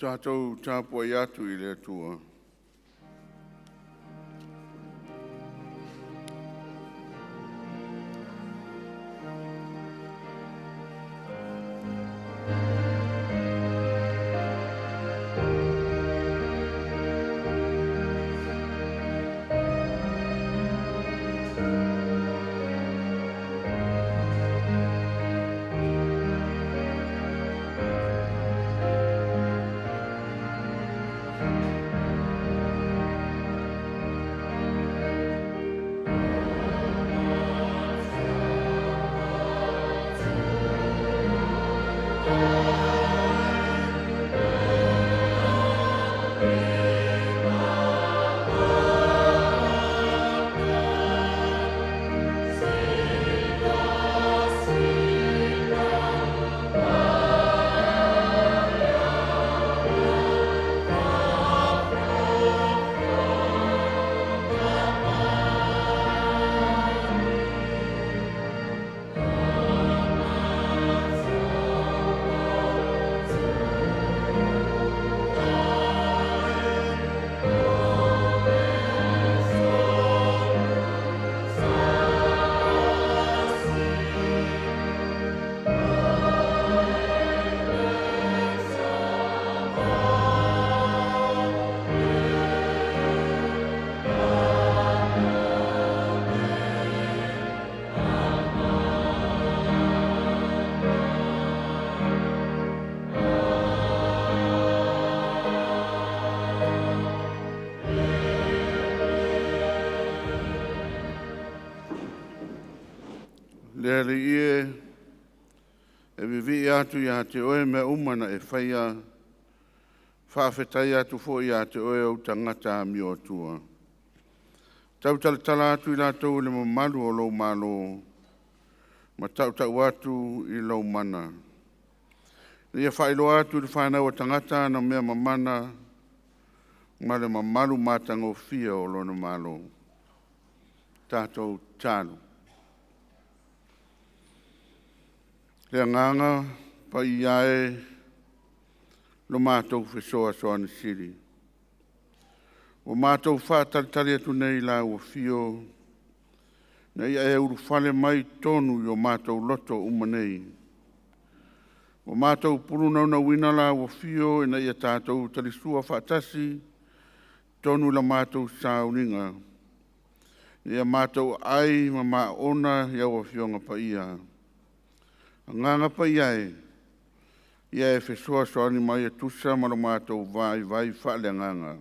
Tatou tapuai atu i le Atua. Le Alii e, e vivii atu ia te oe mea uma na e faia, faafetai atu foi ia te oe ou tagata amio atua. Tautalatala atu i latou i le mamalu o lou malo, ma tautau atu i lou mana. Ia faailoa atu i le fanau a tagata ana mea mamana ma le mamalu matagofie o lona malo. Tatou tatalo. Le Agaga Paia e, lo matou fesoasoani sili, ua matou faatalitali atu nei i lau afio ina ia e ulufale mai i totonu i o matou loto uma nei. Ua matou pulunaunauna lau afio ina ia tatou talisua faatasi i totonu i la matou sauniga, ina ia matou aai ma maona i au Afioga Paia. Agaga Paia e, ia e fesoasoani mai e tusa ma lo matou vaivai faaleagaga.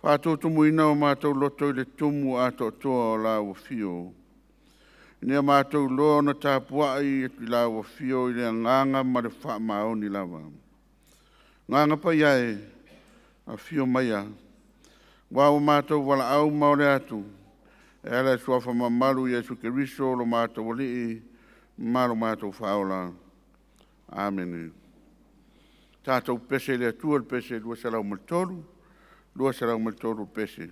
Faatutumuina o matou loto i le tumu atoatoa o lau Afio, ina ia matou iloa ona tapuai i lau Afio i le agaga ma le faamaoni lava. Agaga Paia e, afio maia, aua ua matou valaau ma ole atu e ala i le suafa mamalu o Iesu Keriso lo matou Alii ma lo matou Faaola. Amene. Tatou pese i le Atua i le pese 203, 203 pese.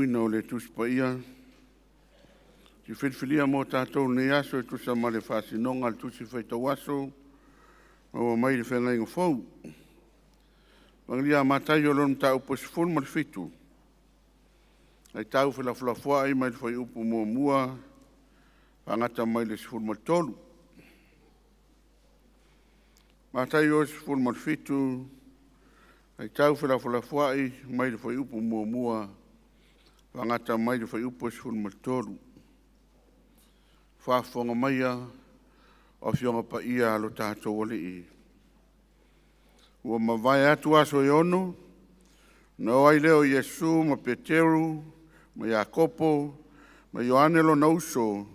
faitauina o le Tusi Paia i filifilia mo tatou i lenei aso e tusa ma le faasinoga a le Tusi Faitau Aso maua mai le Feagaiga Fou. Apagia a Mataio lona mataupu e 17, aitau felafolafoai mai le fuaiupu 1 faagata mai le 13. Mataio 17, aitau felafolafoai mai le fuaiupu 1 faagata mai le fuaiupu 13. Faafofoga maia o Afioga Paia a lo tatou Alii. Ua mavae atu aso e 6, ona o ai lea o Iesu ma Peteru ma Iakopo ma Ioane lona uso,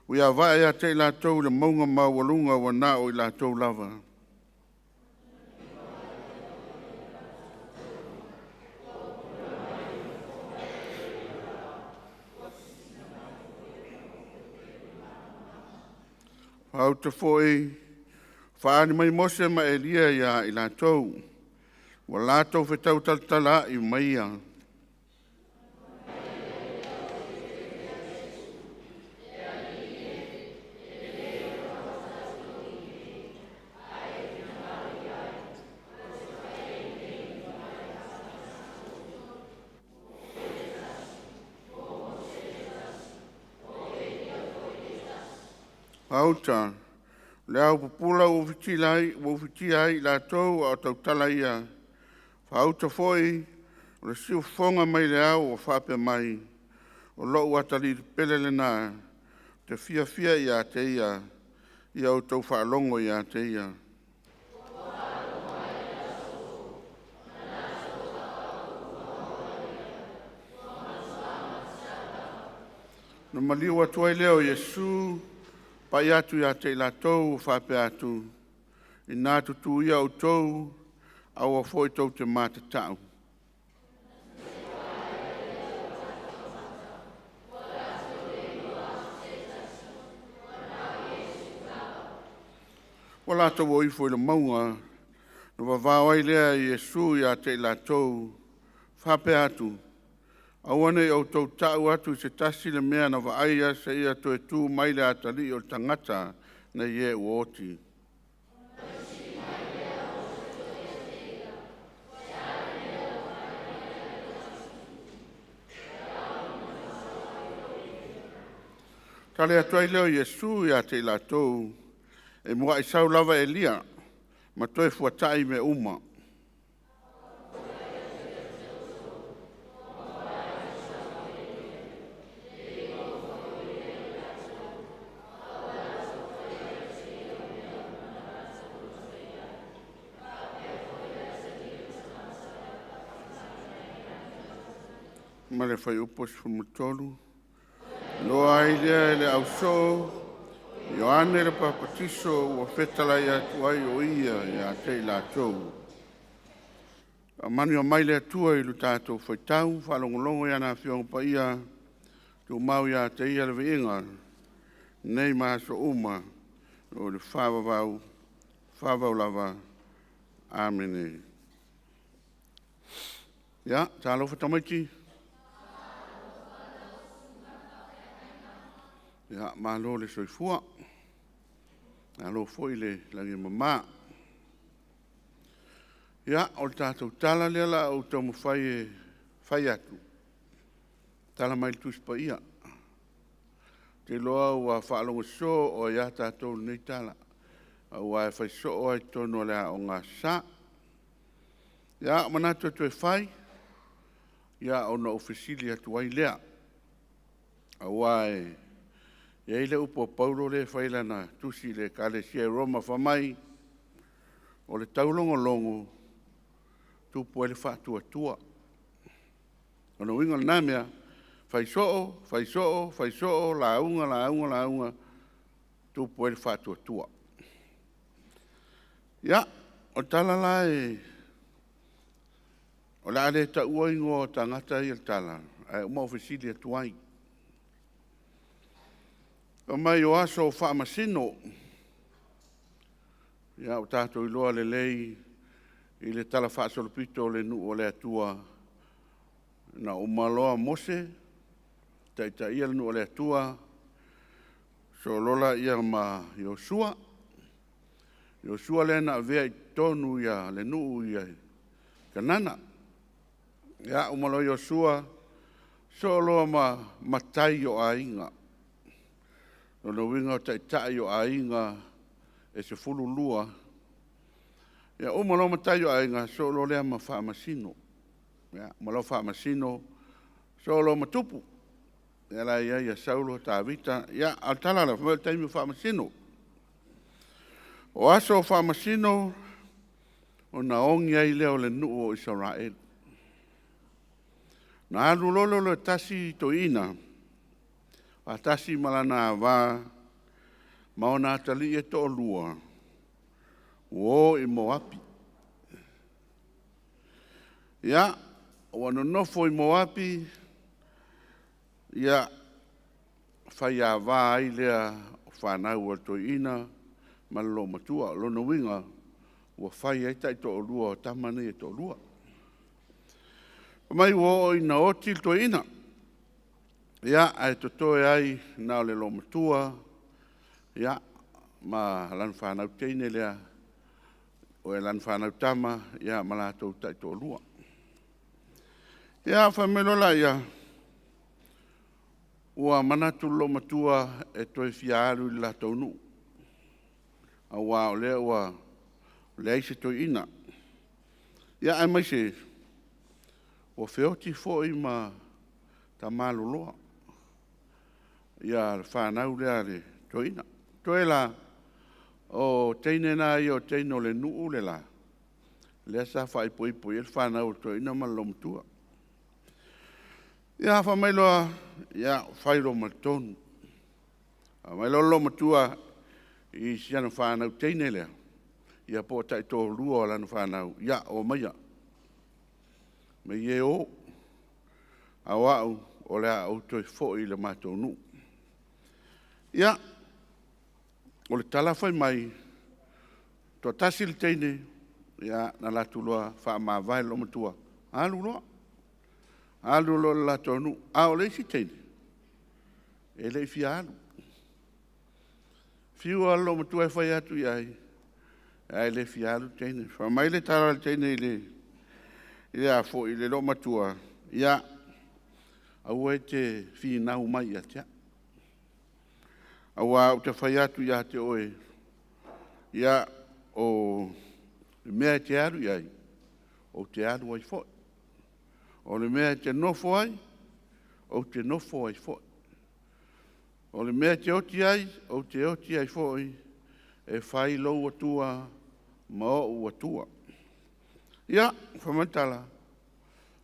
ua ia vae ia te i latou i le mauga maualuga ua na o i latou lava. Faauta foi faaali mai Mose ma Elia ia i latou, ua latou fetau talatalaai ma ia. Faauta, o le ao pupula ua ufitila ai, ua ufitia ai i latou a o tautala ia. Faauta foi o le siufofoga mai le ao ua faapea mai, “O lou atalii pele lena, ou te fiafia ia te ia, ia outou faalogo ia te ia.” Ona maliu atu ai lea o Iesu, pai atu ia te i latou, faapea atu, “Ina tutu ia outou, aua foi tou te matatau.” Ua latou o ifo i le mauga, ona vavao ai lea o Iesu ia te i latou, faapea atu, “Aua ne i outou tau atu i se tasi le mea na vaaia seia toe tu mai le Atalii o le tagata nai e ua oti.” Tali atu ai lea o Iesu ia te i latou, e muai sau lava Elia ma toe fuatai mea uma. Ma le fuaiupu 13. Iloa ai lea e le ausoo Ioane le Papatiso ua fetalai atu ai o Ia ia te i latou. Faamanuia mai le Atua i lo tatou faitau faalogologo i ana Afioga Paia, tumau ia te Ia le viiga, nei ma aso uma, o le faavavau, faavavau lava. Amene. Ia, talofa tamaiti. Ia, malo le soifua, malo foi le lagi e mama. Ia, o le tatou tala lea o le a ou taumafai e fai atu, tala mai le Tusi Paia. Ou te iloa ua faalogo soo oe ia tatou i lenei tala, aua e fai soo lava i totonu o le Aoga Aso Sa. Ia, o manatu e toe fai, ia ona ou fesili atu ai lea, aua e i ai le upu a Paulo lea e fai i lana tusi i le Ekalesia i Roma fai mai, “O le taulogologo, tupu ai le faatuatua.” O le uiga o lena mea, fai soo, fai soo, fai soo, lauga, lauga, lauga, tupu ai le faatuatua. Ia, o le tala la o le a le taua igoa o tagata ia i le tala, ae uma ou fesili atu ai. Fai mai o aso o faamasino. Ia ua tatou iloa lelei i le talafaasolopito o le nuu o le Atua, Na uma loa Mose taitaia le nuu o le Atua, solola ia ma Iosua. Iosua lea na avea i totonu ia le nuu i Kanana. Ia, uma loa Iosua soloa ma matai o aiga. Lona uiga o taitai o aiga e 12. Ia uma loa matai o aiga, soloa lea ma faamasino. Ia, uma loa faamasino, soloa ma tupu. Lea la e i ai ia Saulo, Tavita, ia, a o le tala lea, fai mai o le taimi o faamasino. O aso o faamasino, ona ogi ai lea o le nuu o Isaraelu. Na alu loa lea o le tasi toeaina, faatasi ma lana ava ma ona atalii e toalua, ua o i Moapi. Ia, ua nonofo i Moapi, ia, faiava ai lea o fanau a le toeaina ma le loumatua. O lona uiga, ua fai ai taitoalua o tama nei e toalua. Fai mai ua oo ina oti le toeaina, ia, ae totoe ai na o le loumatua, ia, ma lana fanau teine lea, o lana fanau tama, ia ma latou taitoalua. Ia fai mai loa laia, ua manatu le loumatua e toe fia alu i le latou nuu, aua o lea ua leai se toeaina, ia aemaise ua feoti foi ma tamaloloa le fanau lea a le toeaina. Toe la o teine na ia o teine o le nuu le la, lea sa faaipoipo i ai le fanau a le toeaina ma le loumatua. Ia fai mai loa, ia, fai loa ma le tonu. Fai mai loa le loumatua i si ana fanau teine lea, ia po o taitoalua o lana fanau, ia, omaia, omai e o, a o au, o le a ou toe foi i le matou nuu. Ia, o le tala fai mai, toatasi le teine, ia, na alu atu loa faamavae i le loumatua, alu loa, alu loa i le latou nuu. A o le isi teine, e le i fia alu. Fiu lava le loumatua e fai atu i ai, ae le fia alu le teine. Fai mai le tala a le teine i le loumatua, “Ia, aua e te finau mai ia te au, aua ou te fai atu ia te oe, ia, o le mea e te alu i ai, ou te alu ai foi. O le mea e te nofo ai, ou te nofo ai foi. O le mea e te oti ai, ou te oti ai foi. E fai lou Atua ma ou Atua.” Ia, fai mai le tala,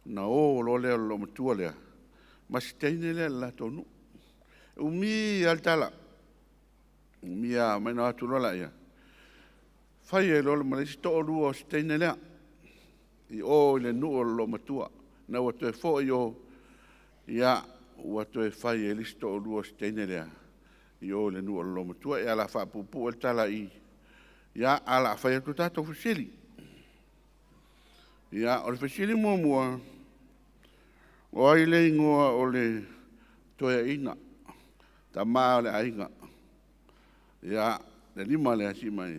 ona o loa lea o le loumatua lea ma si teine lea i le latou nuu. E umi lava le tala, umi lava, fai mai ona o atu loa lea, fai ai loa ma le isi toalua o si teine lea i o i le nuu o le loumatua. Ina ua toe foi i o, ia, ua toe fai ai le isi toalua o si teine lea i o i le nuu o le loumatua. Ia o le a faapuupuu ai le tala i i, ae o le a fai atu a tatou fesili. Ia, o le fesili muamua, o ai le igoa o le toeaina, tama o le aiga? Ia, le lima lea, sii mai.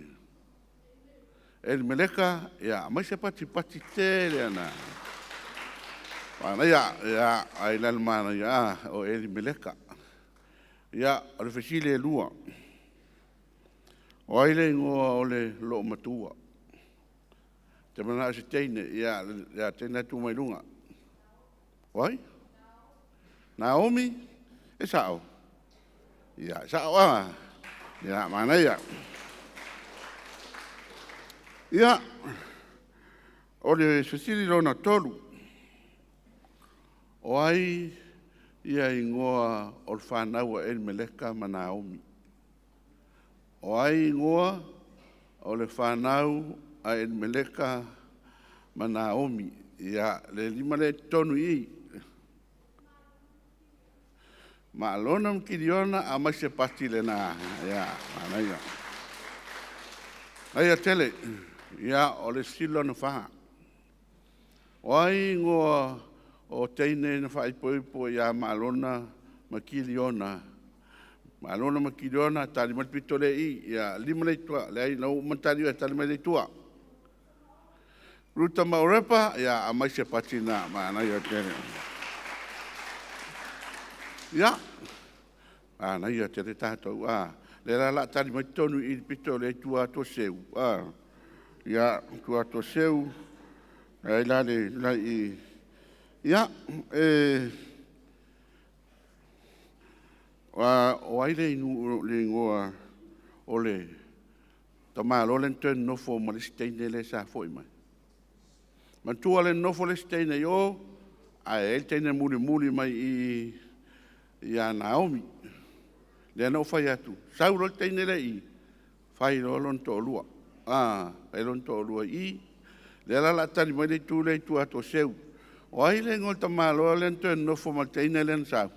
Elimeleka, ia aumai se patipati tele ana. Manaia, ia, ai la le manaia, a o Elimeleka. Ia, o le fesili e lua, o ai le igoa o le loomatua? Ou te manao i se teine, ia, le teine lea e tu mai luga. O ai? Naomi, e sao? Ia, e sao a? Ia, manaia. Ia, o le fesili lona tolu, o ai ia igoa o le fanau a Elimeleka ma Naomi? O ai igoa o le fanau a Elimeleka ma Naomi? Ia, le lima lea i totonu i i. Maalona ma Kiliona, aumai se pati lena. Ia, manaia. Manaia tele. Ia, o le fesili lona fa, o ai igoa O teine na faaipoipo ia Maalona ma Kiliona. Maalona ma Kiliona, tali mai le pito lea i i. Ia, lima le itua, leai, na ua uma ona tali oe, tali mai le i tua. Ruta ma Orepa, ia, aumai se pati na, manaia tele. Ia, manaia tele tatou, a. Lea la o le a tali mai totonu i i le pito lea i tua atu o Seu, a. Ia, tua atu o Seu, leai la le la i i. Ia, o ai le igoa o le tamaloa lea na toe nonofo ma le isi teine lea sa foi mai? Manatua le nonofo le isi teine i o, ae i ai le teine mulimuli mai i i ia Naomi. Lea na ou fai atu, sau loa le teine lea i i, fai loa lona toalua. A, fai lona toalua i i. Lea la o le a tali mai le itu lea i tua atu o Seu. O ai le igoa o le tamaloa lea na toe nonofo ma le teine lea na sau?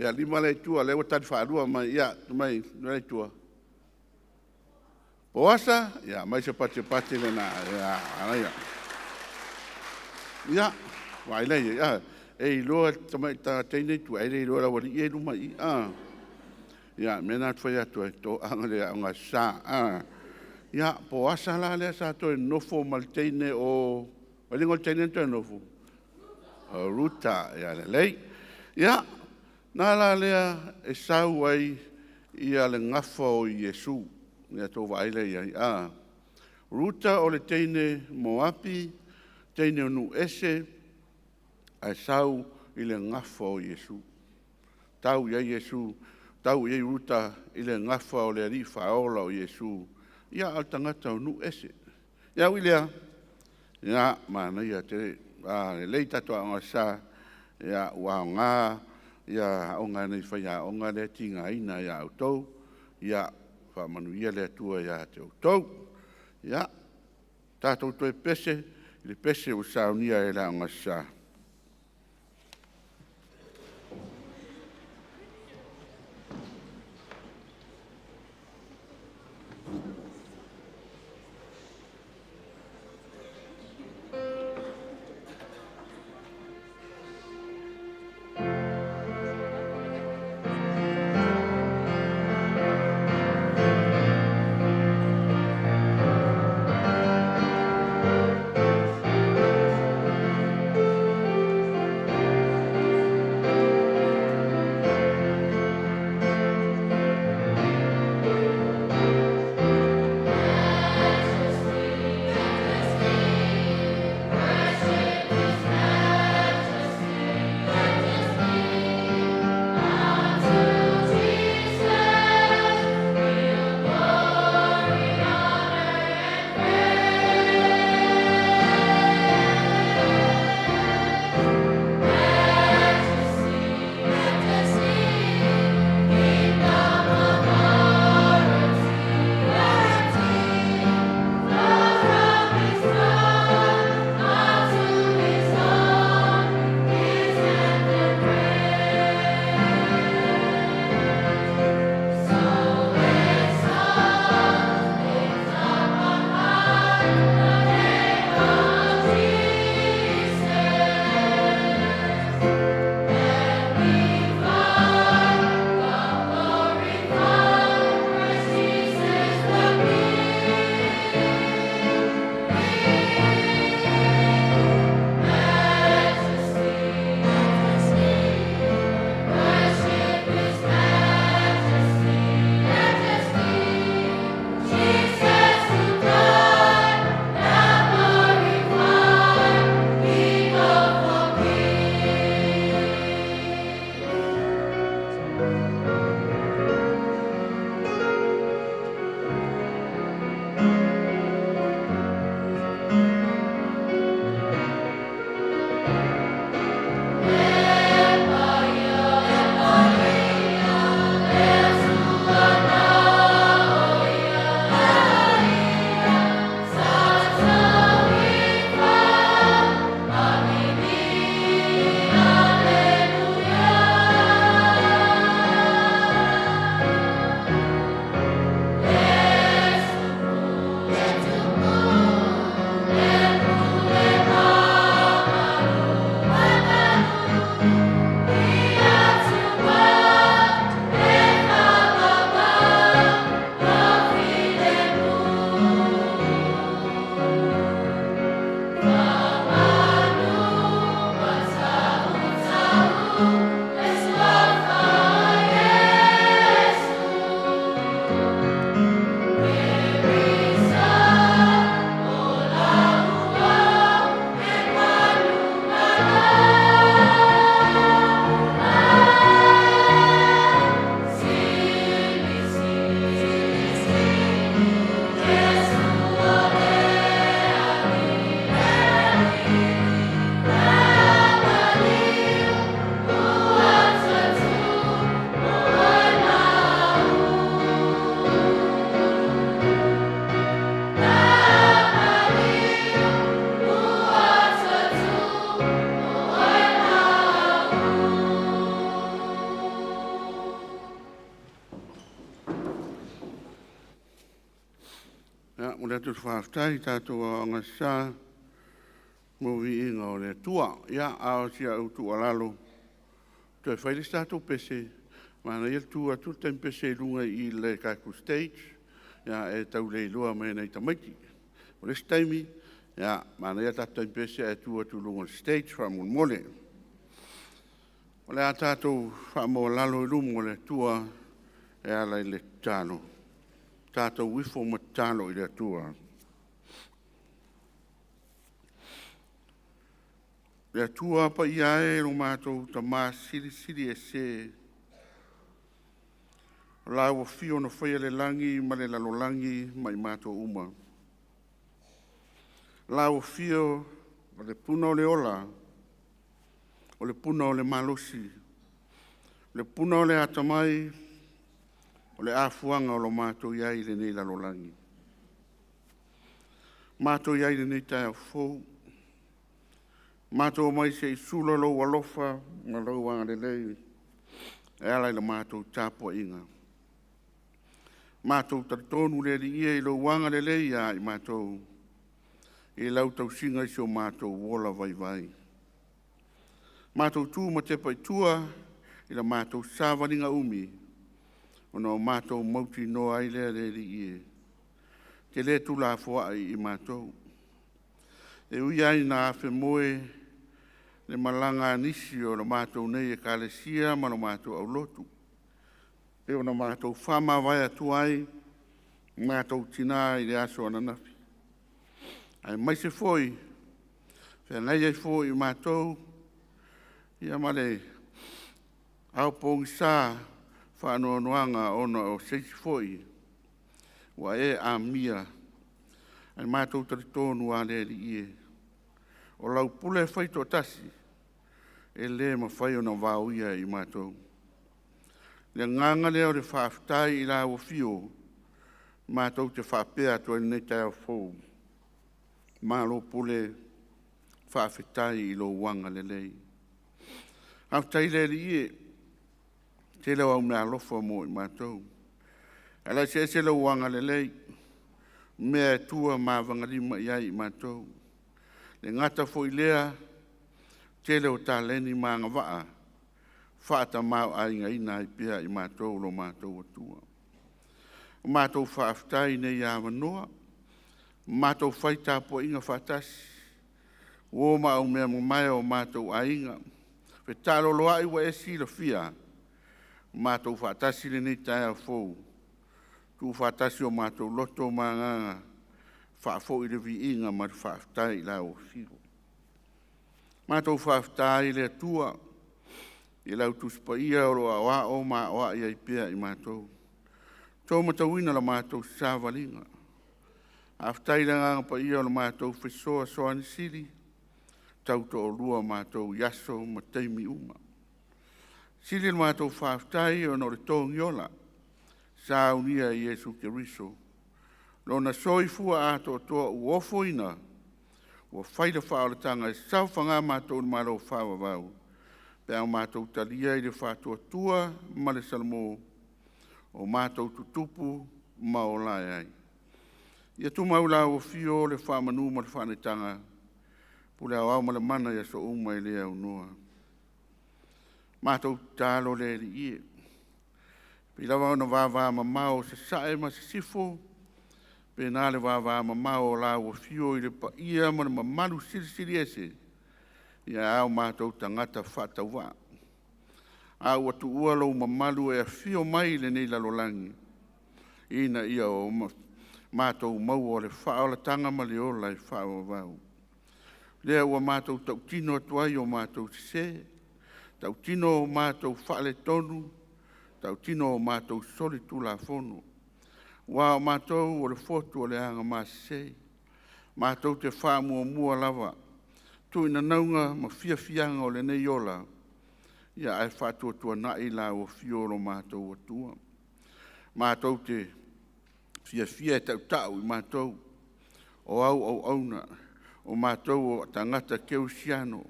Ia, lima lea i tua, lea ua tali faalua mai. Ia, mai lea i tua. Poasa, ia aumai se patipati lena. Ia, manaia. Ia, vaai la i ai, a, e iloa e le tamaitai teine i tua, e le iloa e le aualii ia i luma i i. A, ia, o le mea lena ou te fai atu ai, toaga le Aoga Aso Sa. A, ia, Poasa la lea sa toe nonofo ma le teine o, o ai le igoa o le teine lea na toe nonofo? O Ruta. Ia lelei. Ia, na la lea e sau ai le gafa o Iesu. Ia outou vaai la i ai. A, Ruta o le teine Moapi, teine o nuu ese, ae sau i le gafa o Iesu. Tau i ai Iesu, tau i ai Ruta i le gafa o le Alii Faaola o Iesu. Ia, a o le tagata o nuu ese. Ia, ui i lea, ia, manaia tele, a lelei tatou Aoga Aso Sa, ia, ua aoga aoga a nai faiaoga lea e tigaina ia outou. Ia faamanuia le Atua ia te outou. Ia, tatou toe pese i le pese ua saunia e le Aoga Aso Sa. Momoli atu le faafetai i tatou Aoao Aso Sa mo viiga o le Atua. Ia, a o si au tuualalo, toe fai le isi tatou pese, manaia le tu atu le taimi pese i luga i le tatou stage, ia e tau le iloa mai e nai tamaiti. O le isi taimi, ia, manaia le tatou taimi pese ae tu atu i luga o le stage faamolemole. O le a tatou faamaualalo i luma o le Atua e ala i le tatalo. Tatou ifo ma tatalo i le Atua. Le Atua paia e lo matou Tama silisili ese, o lau afio na faia le lagi ma le lalolagi ma i matou uma. Lau afio o le puna o le ola, o le puna o le malosi, le puna o le atamai, o le afuaga o lo matou i ai i lenei lalolagi. Matou i ai i lenei taeao fou, matou omai se i sula lou alofa ma lou agalelei e ala i la matou tapuaiga. Matou talitonu le Alii e i lou agalelei ia i matou i lau tausiga i so matou ola vaivai. Matou tu ma tepa i tua i la matou savaliga umi ona o matou mautinoa ai lea le Alii e, e te le tuulafoai i matou. E ui lava ina afemoe le malaga a nisi o le matou nei Ekalesia ma le matou aulotu, pei ona matou faamavae atu ai matou tina i le aso ananafi, aemaise foi feagai ai foi matou ma le ao pogisa faanoanoaga ona o se isi foi ua e amia. Ae matou talitonu lava le Alii e, o lau pule faitoatasi e le mafai ona vaoia e i matou. O le agaga lea o le faafetai i lau afio, matou te faapea atu ai i lenei taeao fou, malo pule, faafetai i lou agalelei. Faafetai le Alii e, tele au meaalofa mo i matou, e ala eseese lou agalelei, mea e tua ma avagalima i ai i matou. E le gata foi i lea, tele o taleni ma agavaa faatamaoaigaina ai pea i matou lo matou Atua. Ua matou faafetai i nei avanoa, matou fai tapuaiga faatasi, uo ma aumeamamae a o matou aiga, fetaaloloai ua e silafia, matou faatasi i lenei taeao fou, tuufaatasi o matou loto ma agaga, faafoi le viiga ma le faafetai i lau Afio. Matou faafetai i le Atua i lau Tusi Paia o lo o aoao ma aoai ai pea i matou, to matauina la matou savaliga. Faafetai i le Agaga Paia o le matou Fesoasoani Sili, tau toalua matou i aso ma taimi uma. Sili la matou faafetai ona o le togiola sa aunia e Iesu Keriso, Lona soifua atoatoa ua ofoina, ua fai le faaolataga e saofaga matou i le malo faavavau pe a matou talia i le faatuatua ma le salamo o matou tutupu ma ola e ai. Ia tumau i lau Afio le faamanu ma le faaneetaga, pule aoao ma le mana i aso uma e le aunoa. Matou tatalo le Alii e, pei lava ona vavamamao sasae ma sisifo, pena le vavamamao o lau Afio i le paia ma le mamalu silisili ese ae a o matou tagata faatauvaa. A ua tuua lou mamalu e afio mai i lenei lalolagi ina ia matou maua le faaolataga ma le ola e faavavau. Lea ua matou tautino atu ai o matou sese, tautino o matou faaletonu, tautino o matou solitulafono, aua o matou o le fotu o le agamasese, matou te faamuamua lava tuuina ma fiafiaga o lenei ola, ia ae faatuatuanai lau Afio lo matou Atua. Matou te fiafia e tautau i matou o au auauna, o matou o tagata kerisiano,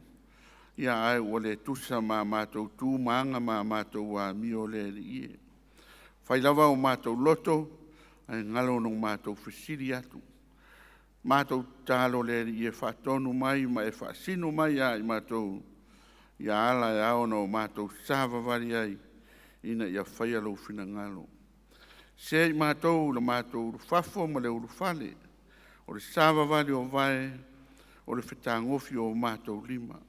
ia ae ua le tusa ma a matou tu ma aga ma a matou amio le Alii e. Fai lava o matou loto ae galo ona matou fesili atu. Matou tatalo le Alii e faatonu mai ma e faasino mai ia i matou ia ala e ao ona o matou savavali ai ina ia faia lou finagalo. Se i matou i le matou ulufafo ma le ulufale, o le savavali o vae, o le fetagofi o matou lima,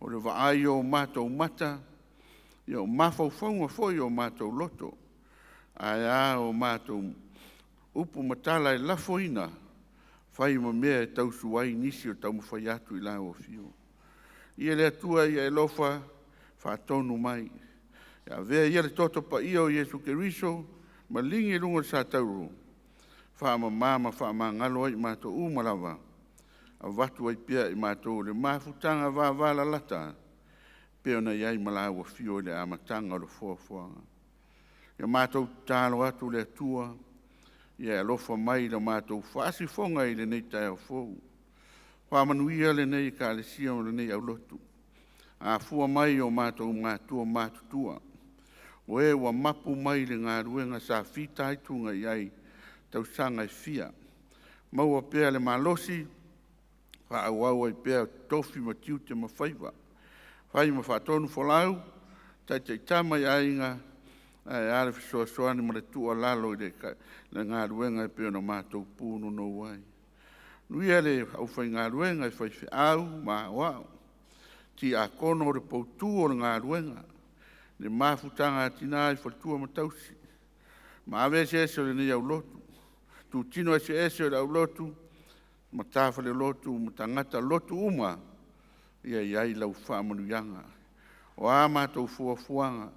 o le vaai o matou mata, ia o mafaufauga foi o matou loto, ae a o matou upu ma tala e lafoina, fai ma mea e tausu ai nisi o taumafai atu i lau afio. Ia le Atua ia e alofa faatonu mai, ia avea ia le toto paia o Iesu Keriso ma ligi i luga o le satauro, faamama ma faamagalo ai i matou uma lava, avatu ai pea i matou le mafutaga vavalalata e pei ona i ai ma lau afio i le amataga o le foafoaga. Ia matou tatalo atu le Atua, ia e alofa mai i le matou faasifoga i lenei taeao fou. Faamanuia lenei Ekalesia ma lenei aulotu, afua mai i o matou matua matutua, o e ua mapu mai i le galuega sa fitaituga i ai i tausaga e fia. Maua pea le malosi faaauau ai pea tofi ma tiute ma faiva, fai ma faatonufolau, taitaitama i aiga, ae a le fesoasoani ma le tuualalo i le galuega e pei ona matou punonou ai. Manuia le aufaigaluega i faifeau ma aoao, tiakono o le poutu o le galuega, le mafutaga a tina i faletua ma tausi, maave eseese o lenei aulotu, itutino eseese o le aulotu, matafalelolotu ma tagata lotu uma, ia i ai lau faamanuiaga. O a matou fuafuaga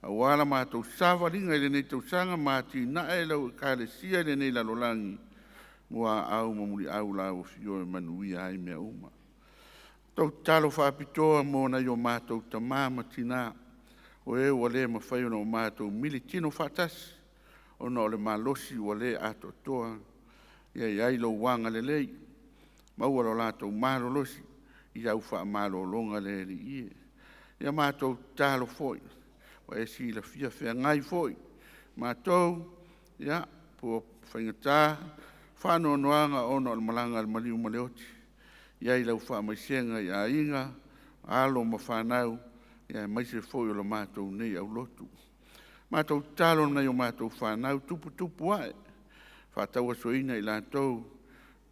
aua la matou savaliga i lenei tausaga ma atinae lau Ekalesia i lenei lalolagi, muaau ma muliau lau Afio e manuia ai mea uma. Tou tatalo faapitoa mo nai o matou tama ma tina o e ua le mafai ona matou militino faatasi ona o le malosi ua le atoatoa, ia i ai lou agalelei, maua lo latou malolosi i au faamalologa le Alii e. Ia matou tatalo foi, ua e silafia feagai foi matou po o faigata faanoanoaga ona o le malaga a le maliu ma le oti. I ai lau faamaisega i aiga, alo ma fanau, aemaise foi o le matou nei aulotu. Matou tatalo i nai a matou fanau, tuputupu ae, faatauasoina i latou i le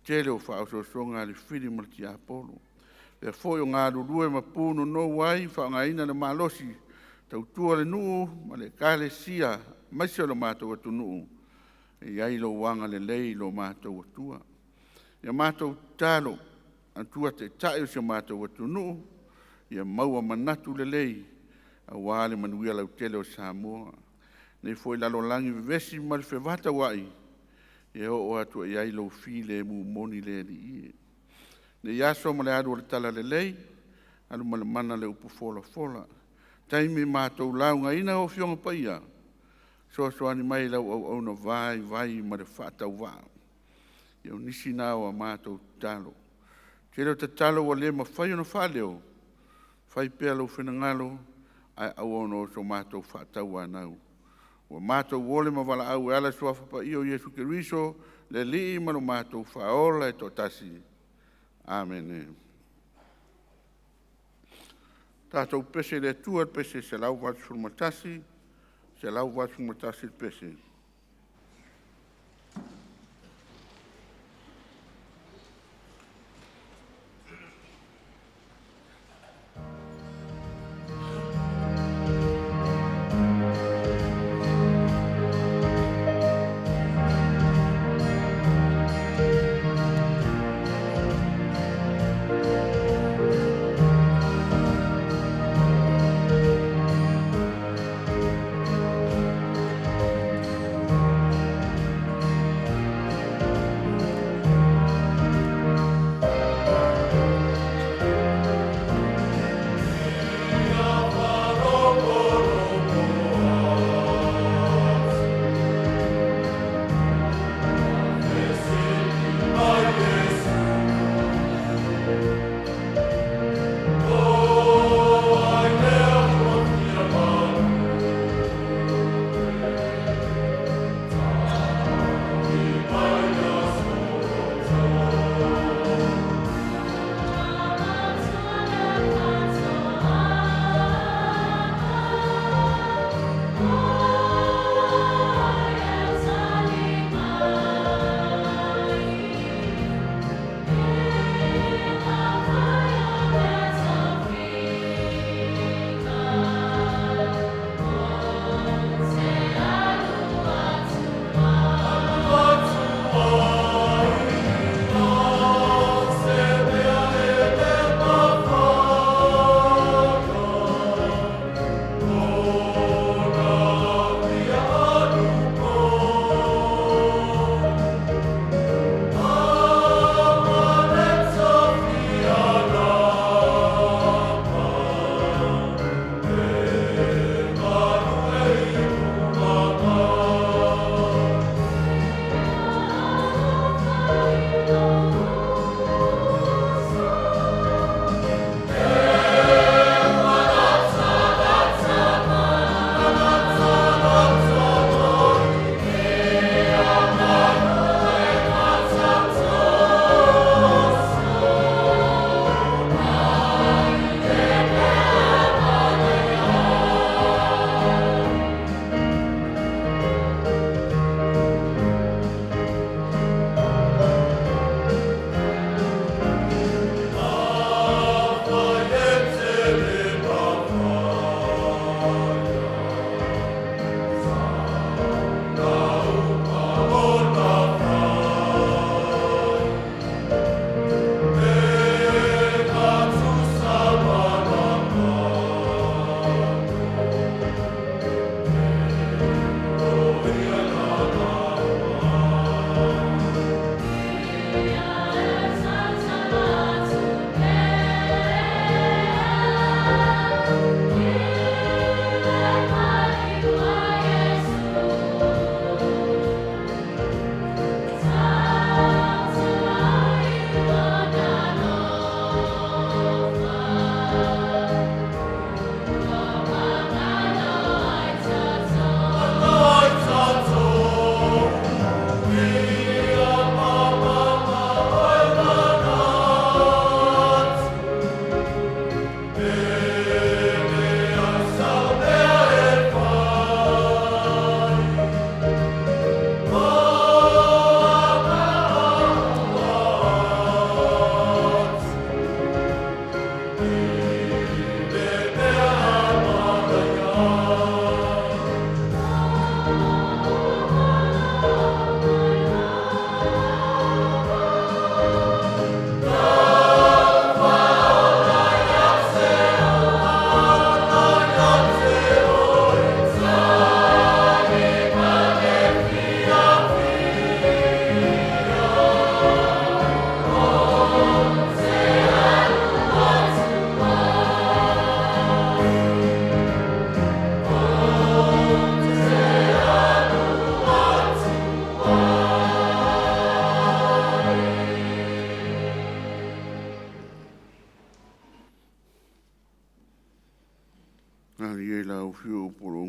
tele o faaosoosoga a le fili ma le tiapolo. O lea foi o galulue ma punonou ai ma faaaogaina le malosi e tautua le nuu ma le Ekalesia aemaise o le matou atunuu, ia i ai lou agalelei i lo matou Atua. Ia matou tatalo, manatua Taitai o si o matou atunuu, ia maua manatu lelei aua le manuia lautele o Samoa. I lenei foi lalolagi vevesi ma le fevataua'i, ia oo atu i ai lou filemu moni le Alii e. I lenei aso ma le alu o le talalelei, alu ma le mana le upu folafola. I taimi matou laugaina ou Afioga Paia, fesoasoani mai i lau auauna vaivai ma le faatauvaa. Ia o nisi na o a matou tatalo. Tele o tatalo ua le mafai ona faaleo, fai pea lou finagalo ae aua no so matou faatauanau. Ua matou ole ma valaau e ala i le Suafa Paia o Iesu Keriso, le Alii ma lo matou Faaola e toatasi. Amene. Tatou pese i le Atua i le pese 181, 181 le pese.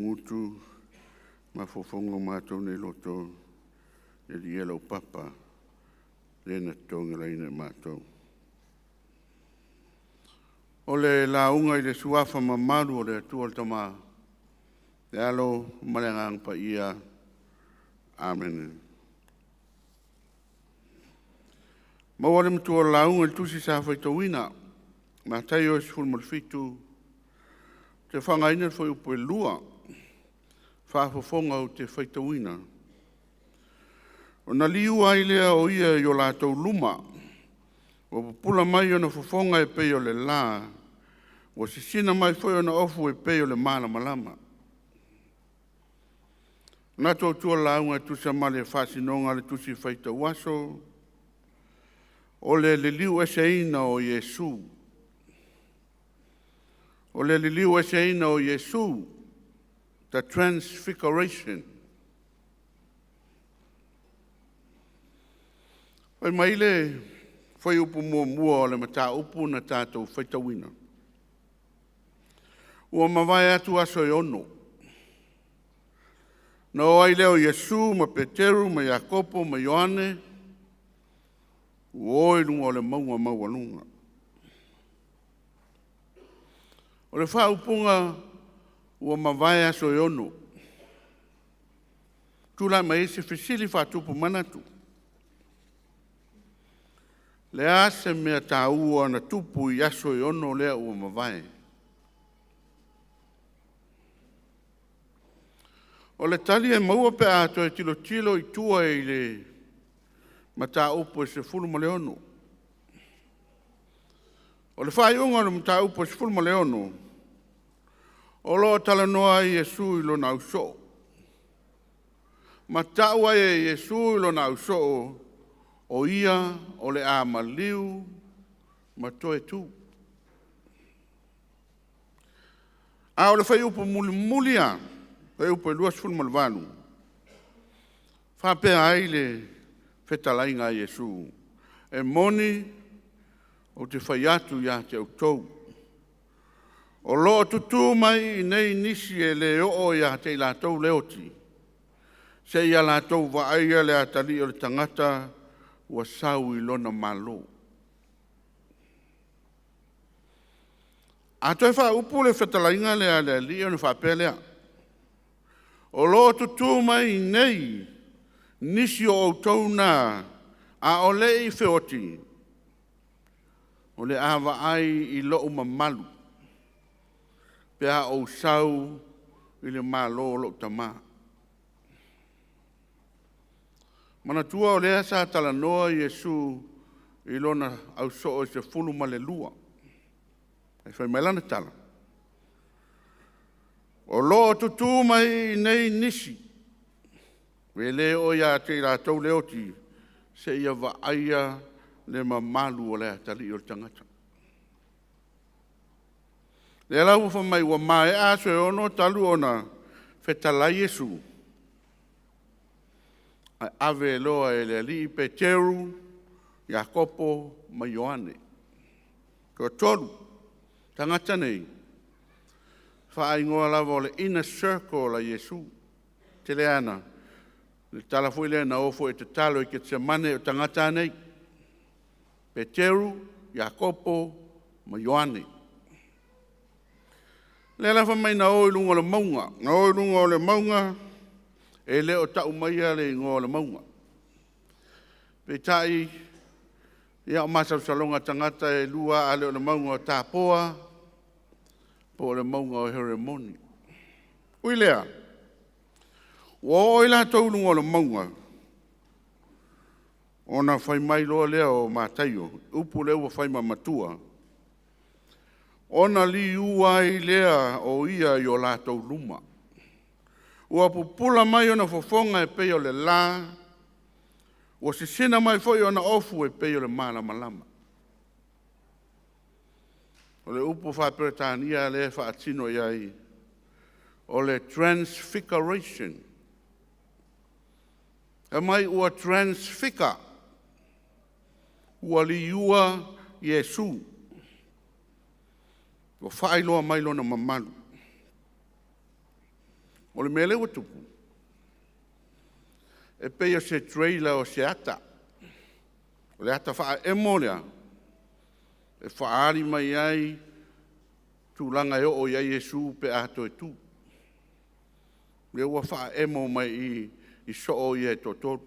gutu mafaufauga o matou nei loto, le Alii e lau papa, le na totogelaina e matou. O le lauga i le suafa mamalu o le Atua le Tama, le Alo ma le Agaga Paia. Amene. Maua le matua o le lauga i le tusi sa faitauina, Mataio 17, ou te faaaogaina le fuaiupu e 2 faafofoga ou te faitauina. Ona liua ai lea o ia i o latou luma, ua pupula mai ona fofoga e pei o le la, ua sisina mai foi ona ofu e pei o le malamalama. Manatu autu o le lauga e tusa ma le faasinoga a le Tusi Faitau Aso, o le liliu eseina o Iesu. O le liliu eseina o Iesu, the transfiguration. Fai mai le fuaiupu muamua o le mataupu na tatou faitauina. Ua mavae atu aso e 6, na o ai lea o Iesu ma Peteru ma Iakopo ma Ioane ua o i luga o le mauga maualuga. O le faaupuga ua mavae aso e 6, tulai mai ai se fesili faatupu manatu. O le a se mea taua na tupu i aso e 6 lea ua mavae? O le tali e maua pe a toe tilotilo i tua i le mataupu e 16. O le faaiuga o le mataupu e 16, o lo o talanoa ai Iesu i lona ausoo, ma tau ai e Iesu i lona ausoo, o ia o le a maliu ma toe tu. A o le fuaiupu mulimuli lava, fuaiupu e 28, faapea ai le fetalaiga a Iesu, e moni ou te fai atu ia te outou, o lo o tutū mai i inei nisi e le oo ia te i latou le oti, seia latou vaaia le atalii o le tagata ua sau i lona Malo. A toe faaupu le fetalaiga lea a le Alii ona faapea lea, o lo o tutū mai i inei nisi o outou na a o le i feoti, o le a vaai i lou mamalu pe a ou sau i le Malo o lou Tama. Manatua o lea sa talanoa Iesu i lona ausoo e 12. Ae fai mai lana tala, o lo o tutū mai i inei nisi, e le oo ia te i latou le oti, seia vaaia le mamalu o le atalii o le tagata. Lea la ua fai mai ua maea aso e 6 talu ona fetalai Iesu, ae ave loa e le Alii Peteru, Iakopo ma Ioane. Toatolu. Tagata nei, faaigoa lava o le inner circle a Iesu. Tele ana le tala foi lea na o foi e tatalo i Ketisemane o tagata lava nei, Peteru, Iakopo ma Ioane. Lea la fai mai na o i luga o le mauga, na o i luga o le mauga, e le o tau maia le igoa o le mauga. Peitai, ia o masalosaloga o tagata e lua, a le o le mauga o Tapoa po o le mauga o Heremoni. Ui lea, ua oo i latou i luga o le mauga, ona fai mai loa lea o Mataio, upu lea ua fai ma matua, ona liua ai lea o ia i o latou luma. Ua pupula mai ona fofoga e pei o le la, ua sisina mai foi ona ofu e pei o le malamalama. O le upu faa-Peretania lea e faatino i ai, o le transfiguration. Fai mai ua transfigure, ua liua Iesu, ua faailoa mai lona mamalu. O le mea lea ua tupu, e pei o se trailer o se ata. O le ata faaemo lea e faaali mai ai tulaga e oo i ai Iesu pe a toe tu. Lea ua faaemo mai i i soo ia e toatolu.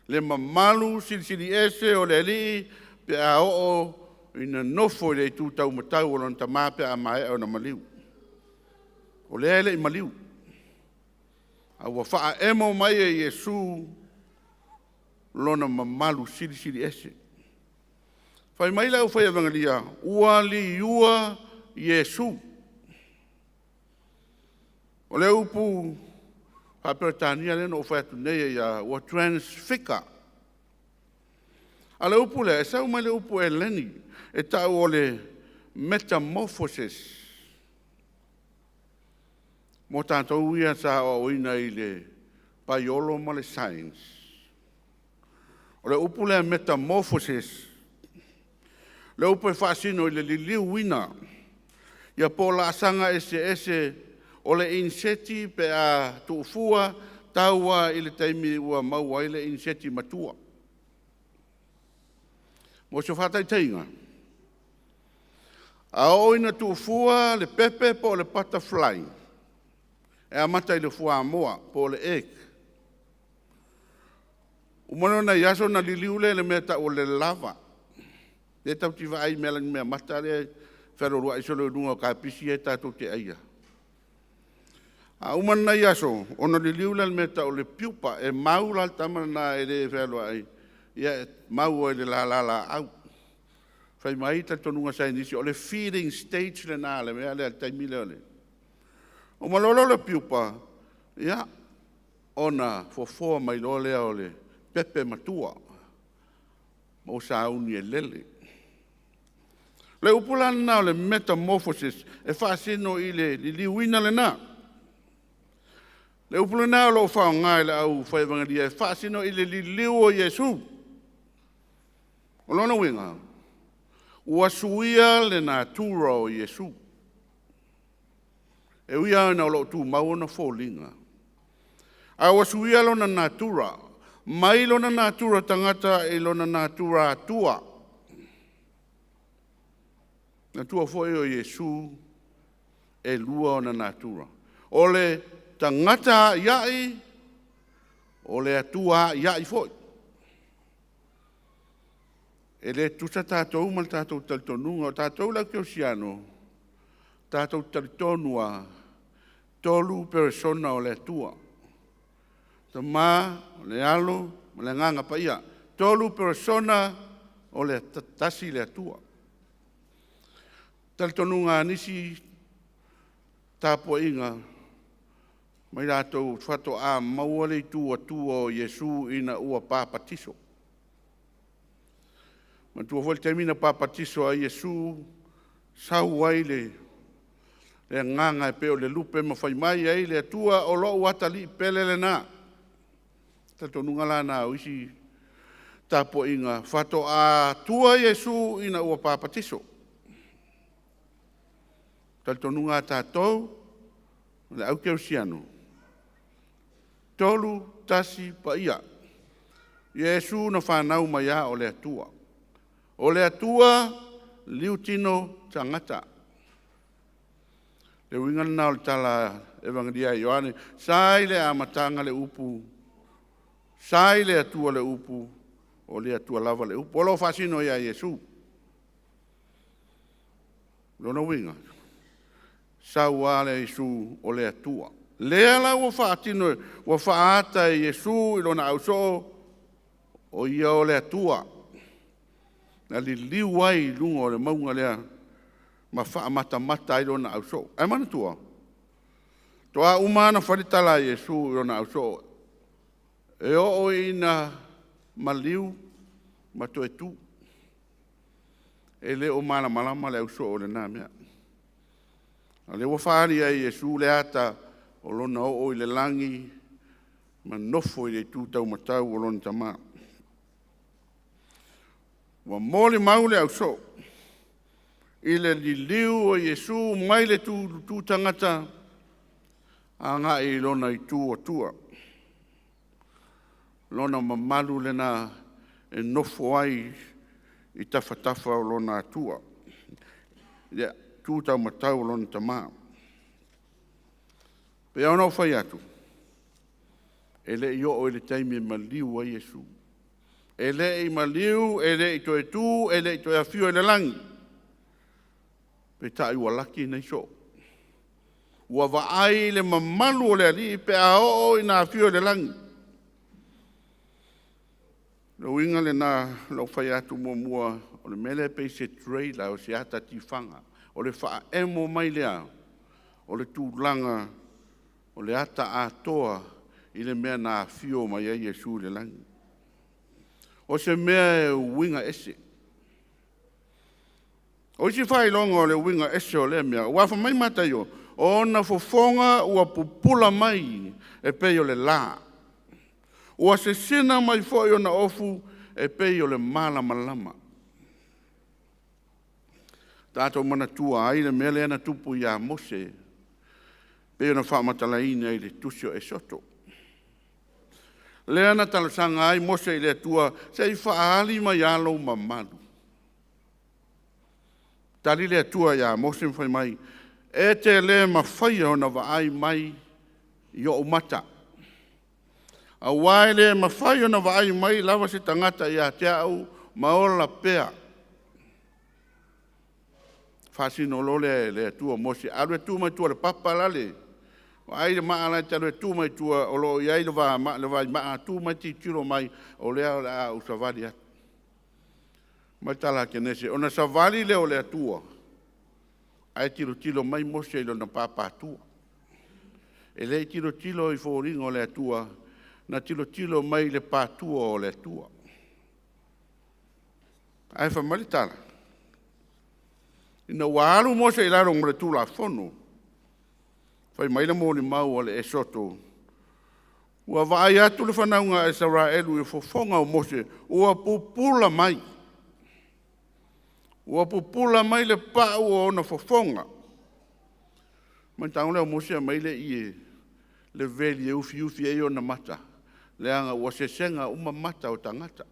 Le mamalu silisili ese o le Alii pe a oo ina nofo i le itu taumatau o lona Tama pe a maea ona maliu. O lea e le i maliu, a ua faaemo mai e Iesu lona mamalu silisili ese. Fai mai le aufai Evagelia, ua liua Iesu. O le upu faa-Peretania lea na ou fai atu nei ia ua transfigure. A o le upu lea, e sau mai le upu Eleni, e tau o le metamorphosis. Mo tatou ia sa aoaoina i le paiolo ma le science, o le upu lea metamorphosis, le upu e faasino i le liliuina, ia po o laasaga eseese o le iniseti pe a tuufua tau lava i le taimi ua maua ai le iniseti matua. Mo se faataitaiga, a oo ina tuufua le pepe po o le butterfly, e amata i le fuamoa po o le egg. Uma loa ona nai aso ona liliu lea i le mea e tau o le larva. Lea tatou te vaai i lani meamata lea e fealualuai solo i luga o kapisi ia tatou te aia. A uma nei aso, ona liliu lea i le mea e tau o le pupa. E mau la le tama lena e le fealuai, e mau ai i le lala laau. Fai mai talitonuga saienisi, o le feeding stage lena a le mea lea i le taimi lea. Uma loa lea o le pupa, ia, ona fofoa mai loa lea o le pepe matua ma ua sauni e lele. O le upu la lena o le metamorphosis e faasino i le liliuina lena. Le upu lena o lo o faaaoga e le au fai evagelia e faasino i le liliu o Iesu. O lona uiga, ua suia le natura o Iesu. E ui lava ina o lo o tumau ona foliga, a ua suia lona natura, mai lona natura tagata i lona natura Atua. Manatua foi o Iesu e lua ona natura, o le tagata aiai, o le Atua aiai foi. E le tutusa tatou ma le tatou talitonuga. O tatou le au kerisiano, tatou te talitonu lava, tolu perisona o le Atua, Tama, o le Alo ma le Agaga Paia. Tolu perisona o le tasi le Atua. Talitonuga a nisi tapuaiga ma i latou faatoa maua le itu Atua o Iesu ina ua papatiso. Manatua foi le taimi na papatiso ai Iesu, sau ai le agaga e pei o le lupe ma fai mai ai le Atua, “O lou atalii pele lena.” Talitonuga la na o isi tapuaiga, faatoa Atua Iesu ina ua papatiso. Talitonuga a tatou, o le au kerisiano, tolu, tasi, paia. Iesu na fanau mai lava o le Atua. O le Atua, liutino tagata. Le uiga lena o le tala Evagelia a Ioane, sa i le amataga le upu, sa i le Atua le upu, o le Atua lava le upu. O lo o faasino ia Iesu. Lona uiga, sau lava le Iesu o le Atua. Lea la ua faatino, ua faaata e Iesu i lona ausoo, o ia o le Atua, na liliu ai i luga o le mauga lea ma faamatamata ai lona ausoo. Ae manatua, toa uma ona fai le tala a Iesu i lona ausoo, e oo ina maliu ma toe tu. E le o malamalama le ausoo i lena mea. A o lea ua faaali e Iesu le ata o lona oo i le lagi ma nofo i le itu taumatau o lona Tama. Ua molimau le ausoo i le liliu o Iesu mai le tu tagata. Agai i lona itu atua, lona mamalu lena e nofo ai i tafatafa o lona Atua, le tu taumatau o lona Tama. E pei ona ou fai atu, e le i oo i le taimi e maliu ai Iesu. E le i maliu, e le i toe tu, e le i toe afio i le lagi, peitai ua laki nei soo. Ua vaai i le mamalu o le Alii pe a oo ina afio i le lagi. O le uiga lena o lou fai atu muamua, o le mea lea e pei se trailer o se ata tifaga, o le faaemo mai lea o le tulaga o le ata atoa i le mea na afio mai ai Iesu i le lagi. O se mea e uiga ese. O isi faailoga o le uiga ese o lea mea, aua fai mai Mataio, o ona fofoga ua pupula mai e pei o le la, ua sesina mai foi ona ofu e pei o le malamalama. Tatou manatua ai le mea lea na tupu ia Mose, e pei ona faamatalaina i le tusi o Esoto. Lea na talosaga ai Mose i le Atua, se i faaali mai lava lou mamalu. Tali le Atua ia Mose ma fai mai, e te le mafaia ona vaai mai i ou mata, aua e le mafai ona vaai mai lava se tagata ia te au ma ola pea. Faasino loa lea e le Atua Mose, alu e tu mai tua i le papa lale, vaai le maa la e te alu e tu mai tua o lo o i ai le vaomaa, tu mai tilotilo mai, o lea o le a ou savali atu. Fai mai le tala a Kenese, ona savali lea o le Atua, ae tilotilo mai Mose i lona papatua. E le i tilotilo i foliga o le Atua, na tilotilo mai i le patua o le Atua. Ae fai mai le tala, ina ua alu Mose i lalo ma le Tulafono, fai mai le molimau a le Esoto, ua vaai atu le fanauga a Isaraelu i fofoga o Mose ua pupula mai. Ua pupula mai le pau o ona fofoga. Ona tago lea o Mose aumai le ie, le veli e ufiufi ai ona mata, leaga ua sesega uma mata o tagata.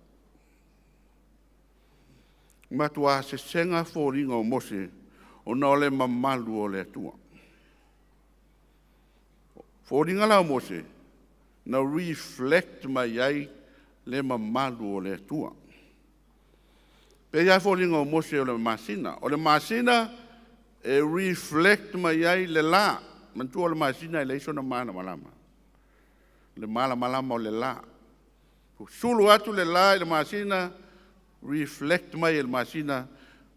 Ua matua sesega foliga o Mose ona o le mamalu o le Atua. O foliga la o Mose, na reflect mai ai le mamalu o le Atua. E pei lava foliga o Mose o le masina. O le masina e reflect mai ai le la. Manatua o le masina e leai sona malamalama. O le malamalama o le la. Sulu atu le la i le masina, reflect mai e le masina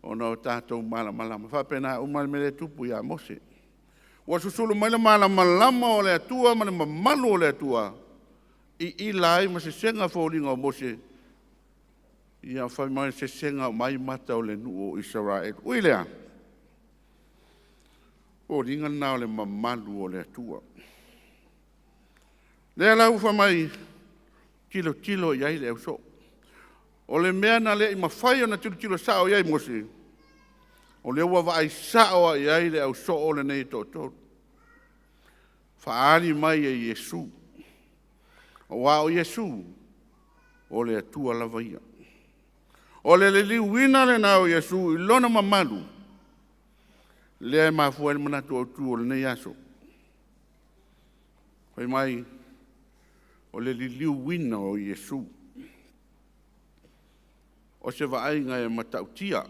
ona o tatou malamalama. E faapena uma le mea lea e tupu ia Mose. Ua susulu mai le malamalama o le Atua ma le mamalu o le Atua, iila ai ma sesega foliga o Mose, ia fai mai sesega mai mata o le nuu o Isaraelu. Ui i lea, o foliga na o le mamalu o le Atua. Lea la ua fai mai, tilotilo i ai le ausoo. O le mea na le i mafai ona tilotilo sao i ai Mose, o lea ua vaai sao lava i ai le ausoo lenei e toatolu, faaali mai e Iesu, aua o Iesu, o le Atua lava ia. O le liliuina lena o Iesu i lona mamalu, lea e mafua ai le manatu autu o lenei aso. Fai mai, o le liliuina o Iesu. O se vaaiga e matautia.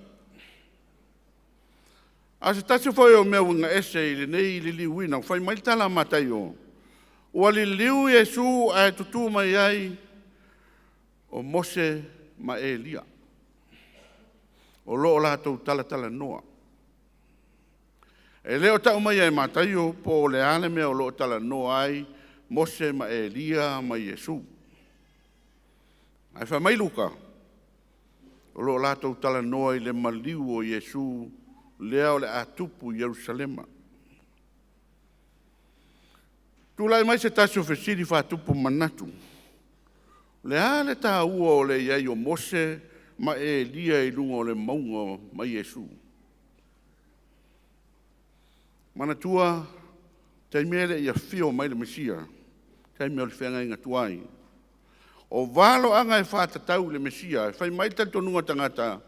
A o se tasi foi o mea uiga ese i lenei liliuina, fai mai le tala a Mataio, ua liliu Iesu ae tutū mai ai o Mose ma Elia, o lo o latou talatalanoa. E le o tau maia e Mataio po o le a le mea o lo o talanoa ai Mose ma Elia ma Iesu. Ae fai mai Luka, o lo o latou talanoa i le maliu o Iesu lea o le a tupu i Ierusalema. Tulai mai se tasi o fesili faatupu manatu, o le a le taua o le i ai o Mose ma Elia i luga o le mauga ma Iesu? Manatua Taimi e le i afio mai le Mesia, taimi o le feagaiga tuai. O valoaga e faatatau i le Mesia, e fai mai le talitonuga o tagata,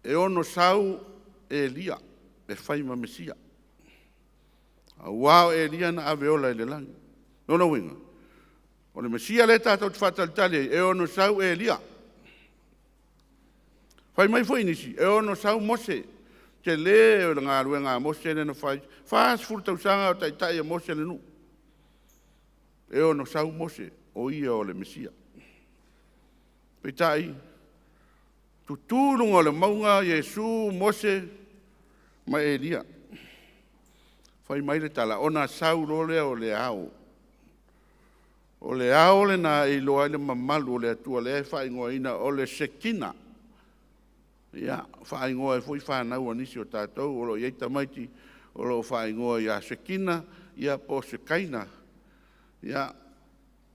e ono sau Elia e fai ma Mesia, aua o Elia na ave ola i le lagi. Lona uiga, o le Mesia lea tatou te faatalitali ai, e ono sau Elia. Fai mai foi nisi, e ono sau Mose, tele o le galuega a Mose lea na fai, 40 tausaga o taitai e Mose le nuu. E ono sau Mose, o ia o le Mesia. Peitai, tutu i luga o le mauga Iesu, Mose ma Elia. Fai mai le tala, ona sau loa lea o le ao. O le ao lena e iloa ai le mamalu o le Atua, lea e faaigoaina o le Sekina. Ia, faaigoa ai foi fanau a nisi o tatou o lo o i ai tamaiti o lo o faaigoa ia Sekina, ia po o Sekaina. Ia,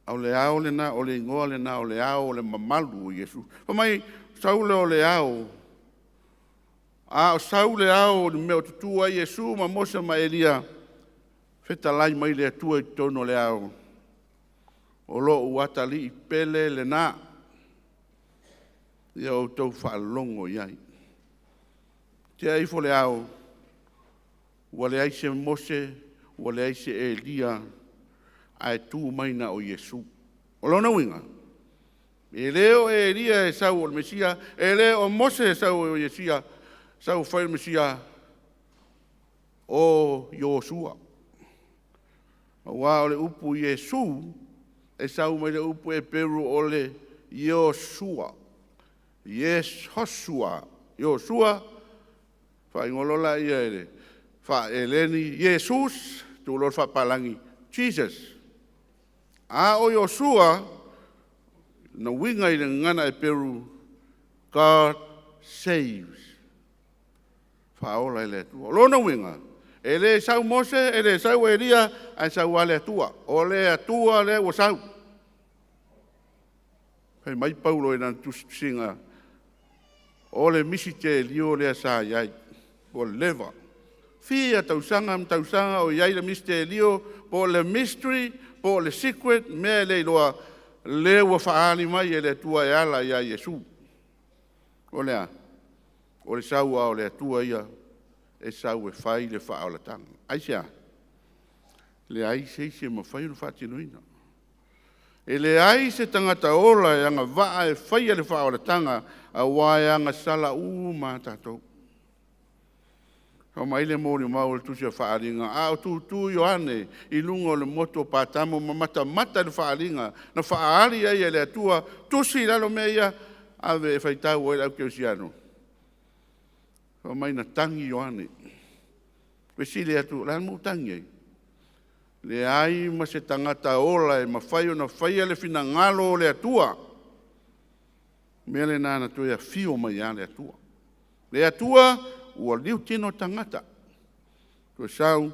o le ao lena, o le igoa lena o le ao o le mamalu o Iesu. Fai mai, sau lea o le ao, a o sau le ao i le mea o tutu ai Iesu ma Mose ma Elia, fetalai mai le Atua i totonu o le ao, o lou atalii pele lena, ia outou faalogo i ai. Tea ifo le ao, ua leai se Mose, ua leai se Elia, ae tu mai na o Iesu. O lona uiga, e le o Elia e sau o le Mesia, e le o Mose e sau o Iesia, sau e fai le Mesia, o Iosua. Aua o le upu Iesu, e sau mai le upu Eperu o le Iosua. Yes-hosua. Iosua, faaigoa loa lea i le faa-Eleni, Iesus, tuu loa le faapalagi, Jesus. A o Iosua, na uiga i le gagana Eperu, God saves. Faaola e le Atua. O lona uiga, e le sau Mose, e le sau Elia, ae sau lava le Atua. O le Atua lea ua sau. Fai mai Paulo i lana tusitusiga, o le misitelio lea sa i ai, ua leva. Fia tausaga ma tausaga o i ai le misitelio, po o le mystery, po o le secret, mea e le iloa, lea ua faaali mai e le Atua e ala ia Iesu. O le a? O le sau lava o le Atua ia, e sau e fai le faaolataga. Aisea? Leai se isi e mafai ona faatinoina. E leai se tagata ola e agavaa e faia le faaolataga, aua e agasala uma a tatou. Fai mai le molimau o le tusi o Faaaliga, a o tutu Ioane i luga o le motu o Patamo ma matamata i le faaaliga na faaali ai e le Atua, tusi i lalo mea ia, ave e faitau ai le aukerisiano. Fai mai na tagi Ioane. Fesili atu, o le a le mea ua tagi ai? Leai ma se tagata ola e mafai ona faia le finagalo o le Atua. Mea lena na toe afio mai lava le Atua. Le Atua ua liutino tagata. Toe sau,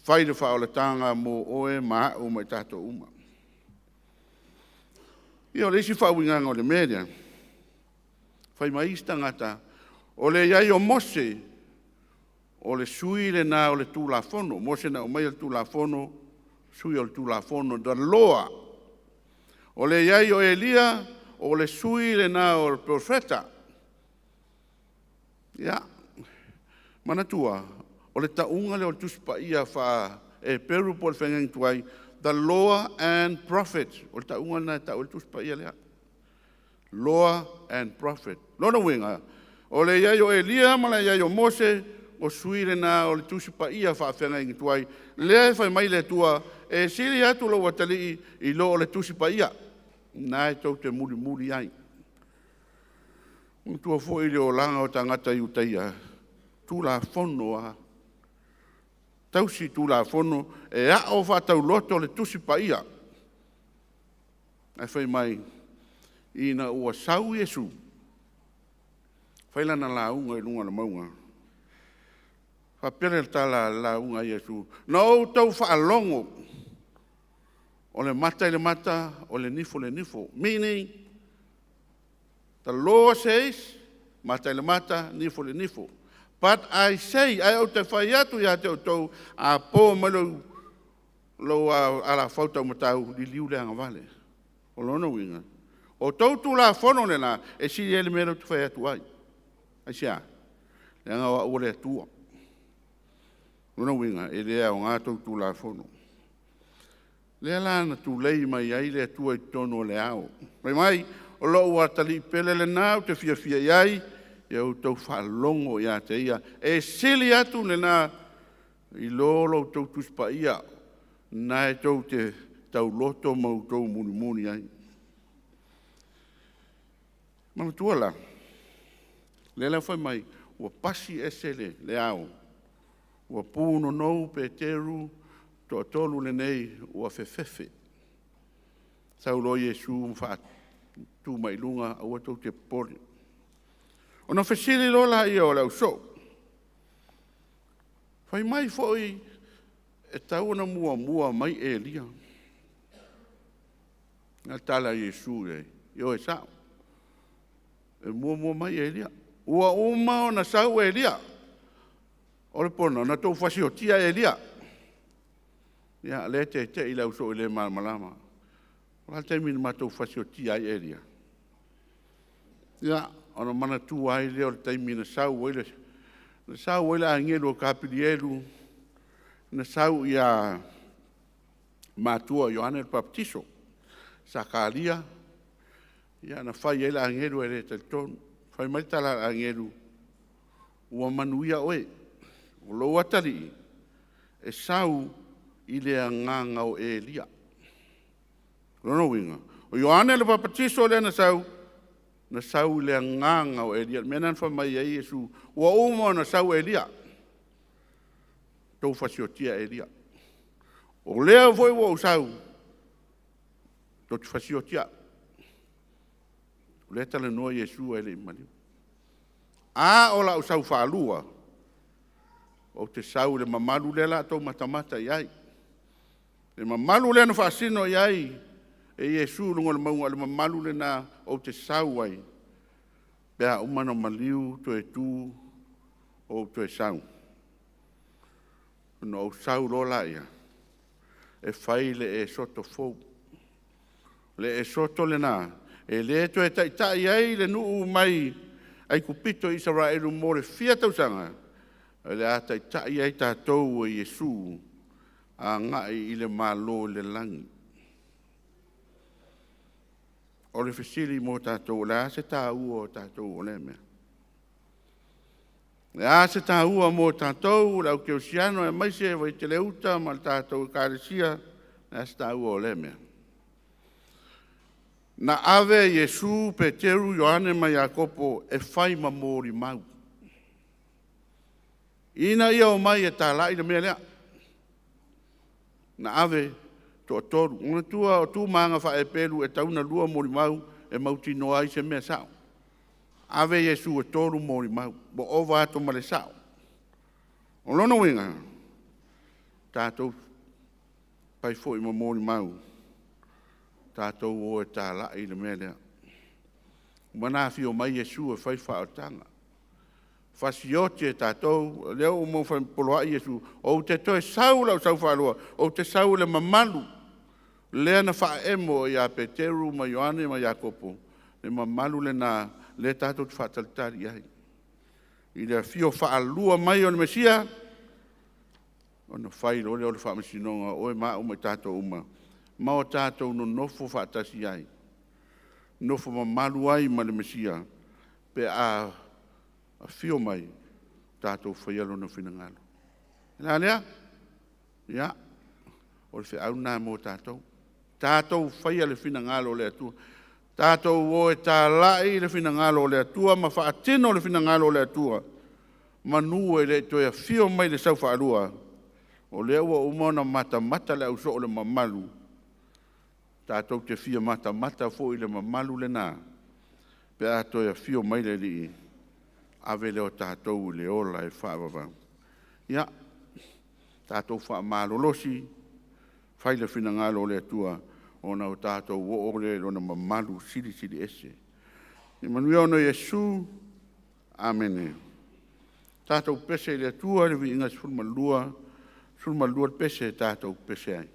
fai le faaolataga mo oe ma au ma i tatou uma. Ia o le isi faauigaga o le mea lea, fai mai isi tagata, o le i ai o Mose, o le sui lena o le Tulafono. Mose na aumaia le Tulafono, sui o le Tulafono, the law. O le i ai o Elia, o le sui lena o le profeta. Ia, manatua, o le tauga lea o le Tusi Paia faa-Eperu po o le Feagaiga Tuai, the law and prophet. O le tauga lena e tau ai le Tusi Paia lea. Law and prophet. Lona uiga, o le i ai o Elia ma le i ai o Mose, o sui lena o le Tusi Paia faafeagaiga tuai, lea e fai mai le Atua, e sili atu lou atalii i lo o le Tusi Paia, na e tou te mulimuli ai. Manatua foi le olaga o tagata Iutaia, Tulafono a tausi Tulafono e ao faatauloto le Tusi Paia. Ae fai mai, ina ua sau Iesu, fai lana lauga i luga o le mauga, faapea le tala a le lauga a Iesu, na outou faalogo, o le mata i le mata, o le nifo i le nifo. Meaning, the law says, mata i le mata, nifo i le nifo. But I say, ae ou te fai atu ia te outou, a po mai lou alafau taumatau, liliu le agavale. O lona uiga, o tou tulafono lena, e sili ai le mea lea ou te fai atu ai. Aisea? Leaga o au o le Atua. O lona uiga, e le aoga tou tulafono. Lea la na tulei mai ai le Atua i totonu o le ao. Fai mai, o lou atalii pele lena ou te fiafia i ai, ia outou faalogo ia te ia. E sili atu lena i lo lo outou Tusi Paia, na e tou te tauloto ma outou mulimuli ai. Manatua la, lea la fai mai ua pasi ese le ao, ua punonou Peteru, toatolu lenei ua fefefe. Sau loa Iesu ma faatu mai i luga, aua tou te popole. Ona fesili loa lea o le ausoo, fai mai foi e tatau ona muamua mai Elia. O le a le tala a Iesu i ai? Ioe, e sao, e muamua mai Elia. Ua uma ona sau Elia. O le pona, na outou fasiotia Elia. Ia, lea e tete'i le ausoo e le malamalama. O le a le taimi na matou fasiotia ai Elia? Ia, ona manatua ai lea o le taimi na sau ai le agelu o Kapilielu na sau ia matua o Ioane le Papatiso, Sakalia, ia na fai i ai le agelu ae le talitonu. Fai mai le tala a le agelu, ua manuia oe, o lou atalii e sau i le agaga o Elia. O lona uiga, o Ioane le Papatiso lea na sau, na sau i le agaga o Elia. O le mea lena na fai mai ai Iesu, ua uma ona sau Elia, outou fasiotia Elia. O lea foi ua ou sau, tou te fasioti au. O lea e talanoa Iesu ae le i maliu. A o lau sau faalua, ou te sau i le mamalu lea o le a outou matamata i ai. Le mamalu lea na faasino i ai e Iesu i luga o le mauga, o le mamalu lena ou te sau ai pe a uma ona maliu toe tu ou toe sau. Ona ou sau loa lea e fai le ēsoto fou. O le ēsoto lena, e le toe taitai ai le nuu mai Aikupito o Isaraelu mo le fia tausaga, ae o le a taitai ai tatou e Iesu agai i le Malo i le lagi. O le fesili mo tatou, o le a se taua o tatou o lea mea? O le a se taua mo tatou le au kerisiano aemaise Vaitele-uta ma le tatou Ekalesia, o le a se taua o lea mea? Na ave Iesu, Peteru, Ioane ma Iakopo e fai ma molimau, ina ia omai e talai le mea lea. Na ave toatolu. Manatua o tu ma aga faa-Eperu e tatau ona lua molimau e mautinoa ai se mea sao. Ave Iesu e tolu molimau, ua ova atu ma le sao. O lona uiga, tatou fai foi ma molimau, tatou o e talai le mea lea. Ua uma ona afio mai Iesu e fai le faaolataga, fasioti e tatou, o lea ua uma ona poloai Iesu, ou te toe sau lau sau faalua, ou te sau i le mamalu lea na faaemo ia Peteru ma Ioane ma Iakopo, le mamalu lena lea tatou te faatalitali i ai. I le afio faalua mai o le Mesia, ona fai loa lea o le faamasinoga o oe ma au ma i tatou uma, ma o tatou nonofo faatasi ai, nonofo mamalu ai ma le Mesia pe a afio mai tatou faia Lona finagalo. O le a lea? Ia, o le feau lena mo tatou, tatou faia le finagalo o le Atua. Tatou o e talai le finagalo o le Atua ma faatino le finagalo o le Atua, manu e le i toe afio mai i le sau faalua, o lea ua uma ona matamata le ausoo i le mamalu, tatou te fia matamata foi i le mamalu lena pe a toe afio mai le Alii, ave lea o tatou i le ola e faavavau. Ia, tatou faamalolosi, fai le finagalo o le Atua ona tatou oo lea i Lona mamalu silisili ese. Ia manuia ona o Iesu. Amene. Tatou pese i le Atua i le viiga 12, 12 le pese tatou pese ai.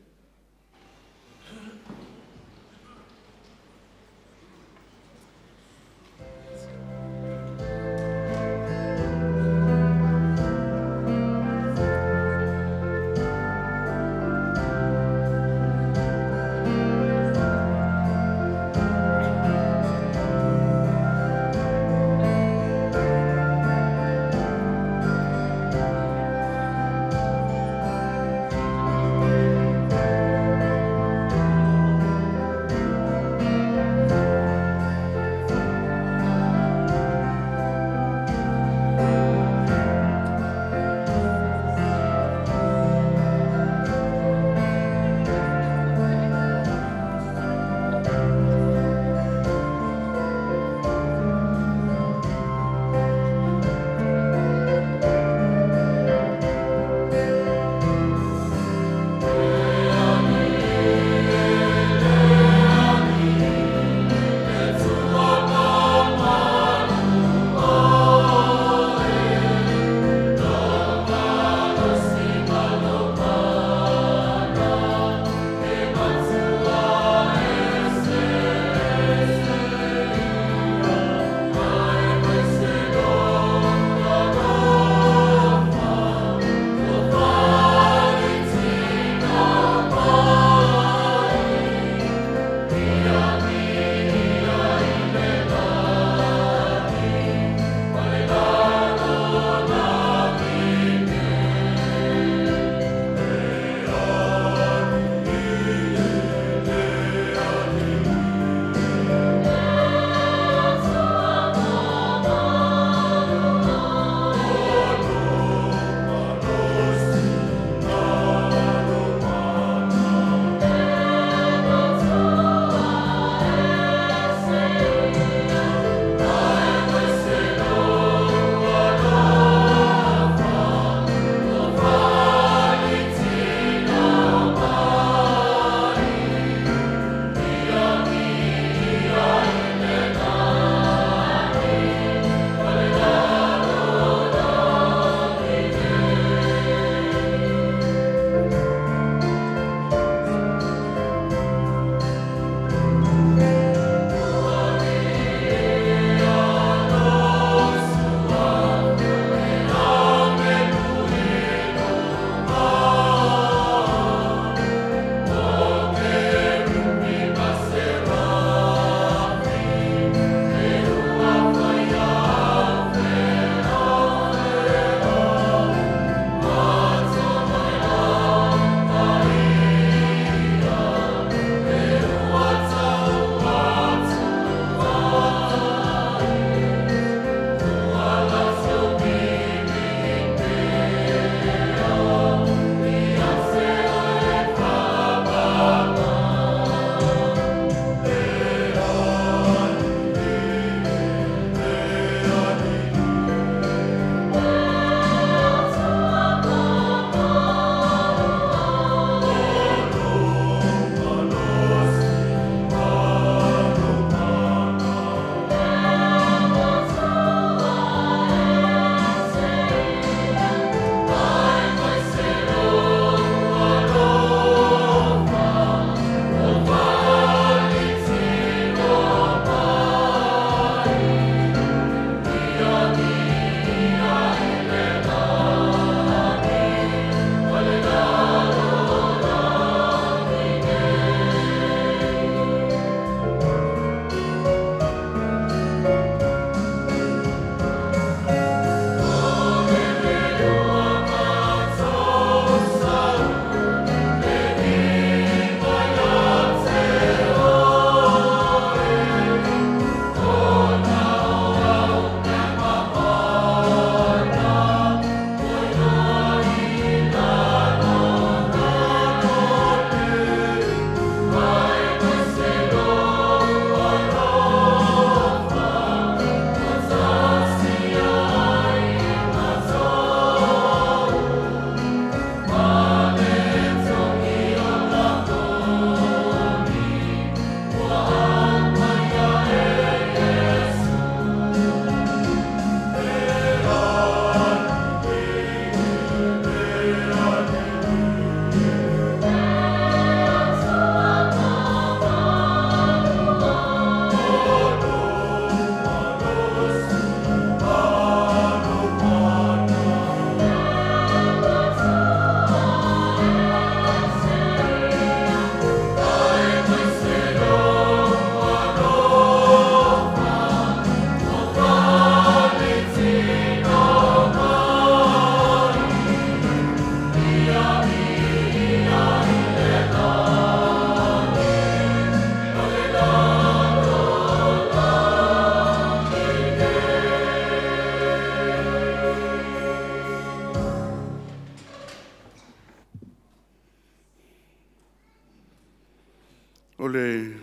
o le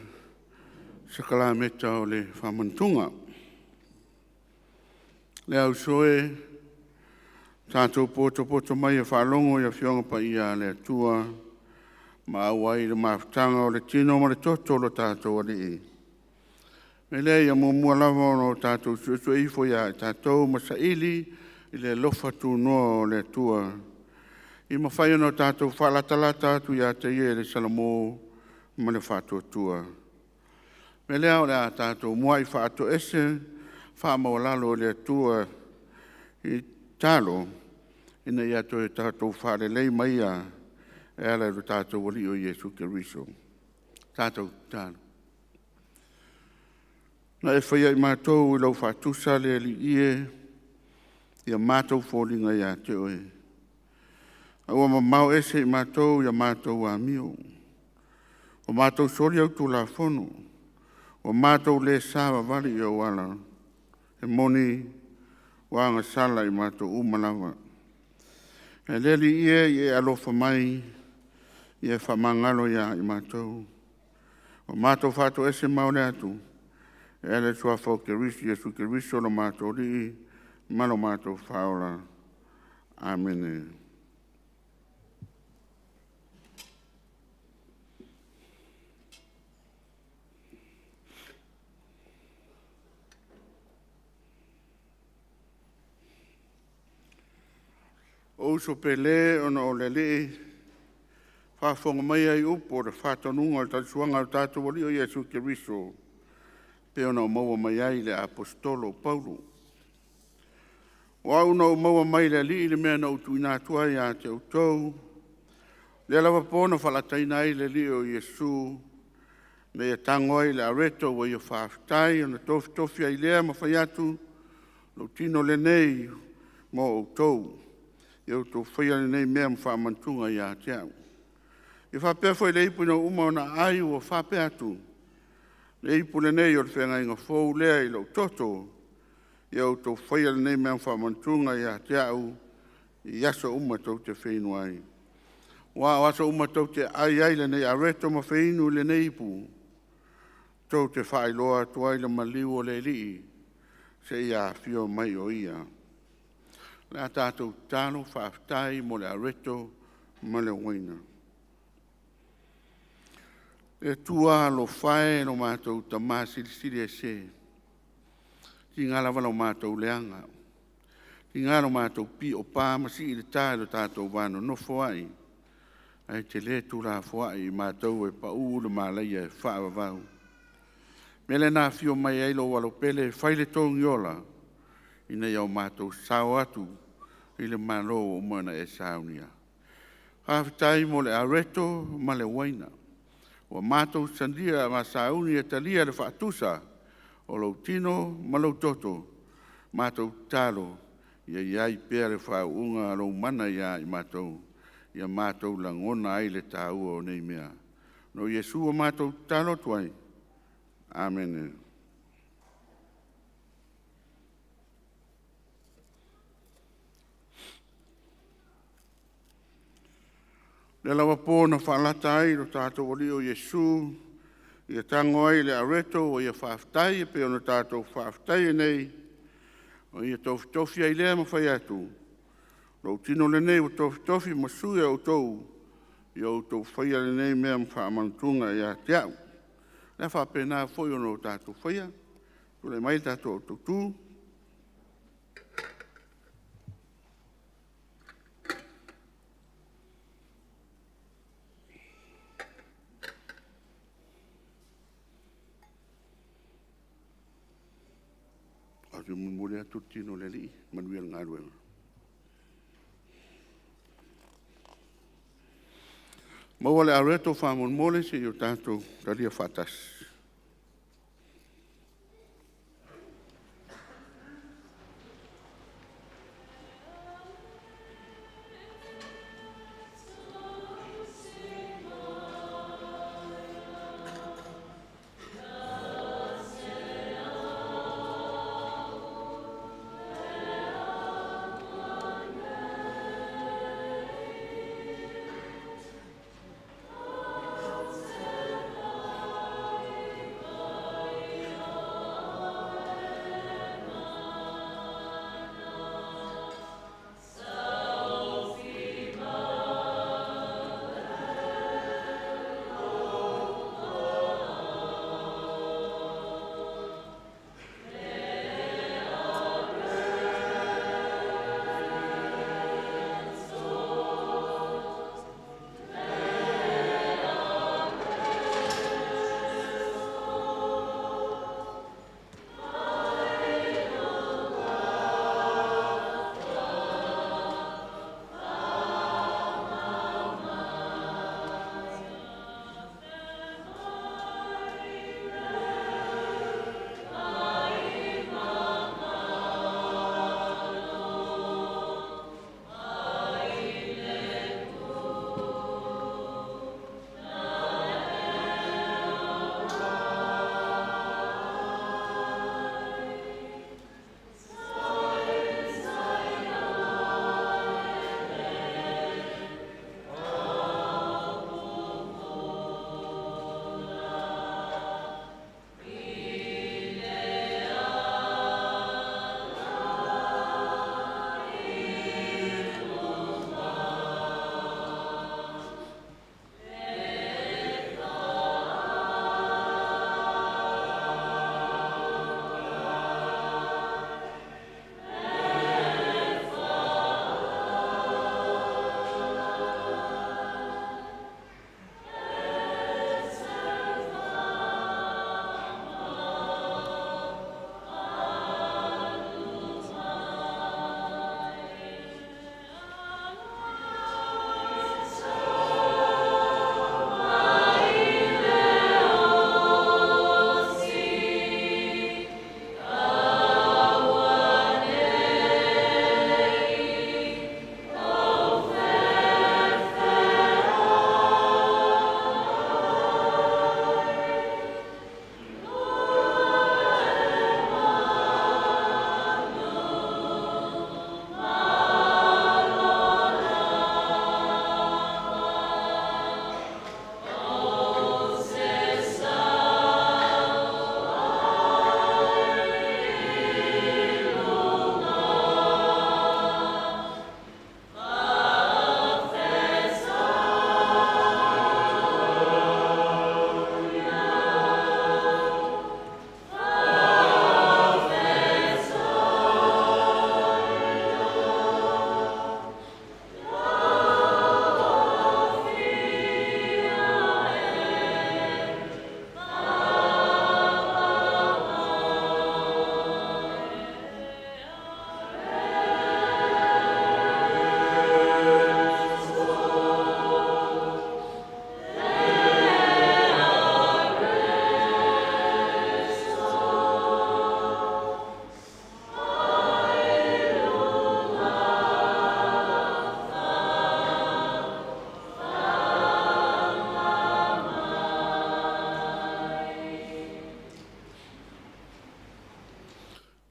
sakalameta o le faamanatuga. Le uso e, tatou potopoto mai e faalogo i Afioga Paia a le Atua, ma auai le mafutaga o le tino ma le toto o lo tatou Alii. E lea ia muamua lava ona o tatou suesue ifo ia i tatou ma saili i le alofa tunoa o le Atua, i mafai ona tatou faalatalata atu ia te Ia i le salamo ma le faatuatua. Me lea o le a tatou muai faatoese faamaualalo i le Atua i talo, ina ia toe tatou faalelei mai ia e ala i lo tatou Alii o Iesu Keriso. Tatou tatalo. Na e faia i matou i lau faatusa le Alii e, ia matou foliga ia te oe. A ua mamao ese i matou i a matou amio. Ua matou soli au tulafono, ua matou le savavali i ou ala, e moni ua agasala i matou uma lava. Ae le Alii e, ia e alofa mai, ia e faamagalo ia i matou. Ua matou faatoese ma ole atu, e ala i le suafa o Keriso, Iesu Keriso lo matou Alii ma lo matou Faaola. Amene. O uso pele ona o le Alii, faafofoga mai ai upu o le faatonuga o le tausuaga a lo tatou Alii o Iesu Keriso, pe ona maua mai ai le Aposetolo o Paulo. O au na ou maua mai le Alii le mea na ou tuuina atu ai ia te outou, lea lava po na faalataina ai le Alii o Iesu, na ia tago ai i le areto ua ia faafetai ona tofitofi ai lea ma fai atu, “Lou tino lenei mo outou, ia outou faia lenei mea ma faamanatuga ia te au.” E faapea foi le ipu ina ua uma ona aai ua faapea atu, “Le ipu lenei o le feagaiga fou lea i lou toto, ia outou faia lenei mea ma faamanatuga ia te au i aso uma tou te feinu ai. Aua o aso uma tou te ai ai i lenei areto ma feinu i lenei ipu, tou te faailoa atu ai le maliu o le Alii seia afio mai o ia. O le a tatou tatalo faafetai mo le areto ma le uaina. Le Atua alofa e lo matou Tama silisili ese, tiga lava lo matou leaga, tiga lo matou piopa ma sii i le ta i lo tatou va nonofo ai, ae te le tuulafoai i matou e pau le malaia e faavavau. O le mea lea na afio mai ai lou Alo pele e fai le togi ola, ina ia o matou sao atu i le Malo ua uma ona e saunia. Faafetai mo le areto ma le uaina, ua matou ma sauni e talia le faatusa o lou tino ma lou toto, matou tatalo, ia i ai pea le faauuga a lou mana ia i matou, ia matou lagona ai le taua o nei mea. O Iesu ua matou tatalo atu ai. Amene. O lea lava po na faalata ai lo tatou Alii o Iesu, ia tago ai i le areto ua ia faafetai e pei ona tatou faafetai ai nei, ma ia tofitofi ai lea ma fai atu, “Lou tino lenei ua tofitofi ma sui o outou, ia outou faia lenei mea ma faamanatuga ia te au.” O le a faapena foi ona o tatou faia, tulai mai le tatou au tautu. Ou te momoli atu le tino o le Alii, manuia le galuega. Maua le areto faamolemole se i o tatou talia faatasi.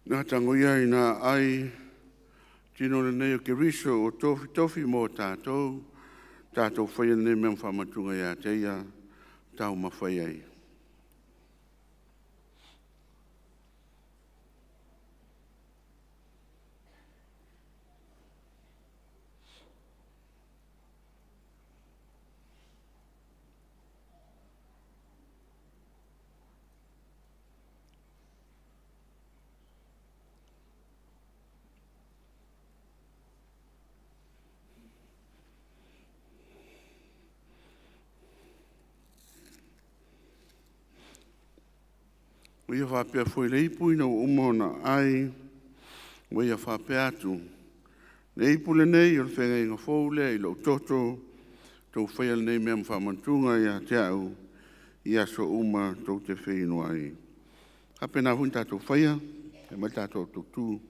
Na tagoia ina aai tino lenei o Keriso ua tofitofi mo tatou, tatou faia lenei mea ma faamanatuga ia te ia taumafai ai. Ua ia faapea foi le ipu ina ua uma ona ai, ua ia faapea atu, “Le ipu lenei o le feagaiga fou lea i lou toto, tou faia lenei mea ma faamanatuga ia te au i aso uma tou te feinu ai.” E faapena foi ona tatou faia, aumai le tatou au tautu.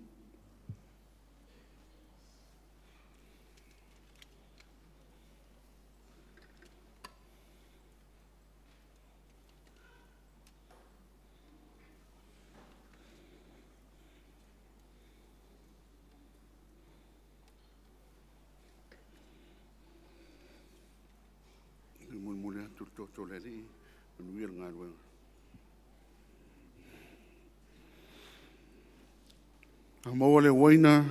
E molimoli atu le toto o le Alii, manuia le galuega. A maua le uaina,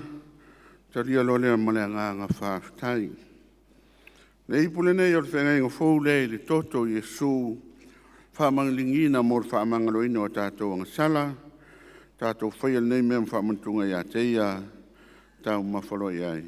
talia loa lea ma le agaga faafetai. Le ipu lenei o le feagaiga fou lea i le toto o Iesu, faamagaligiina mo le faamagaloina o a tatou agasala, tatou faia lenei mea ma faamanatuga ia te ia, taumafa loa i ai.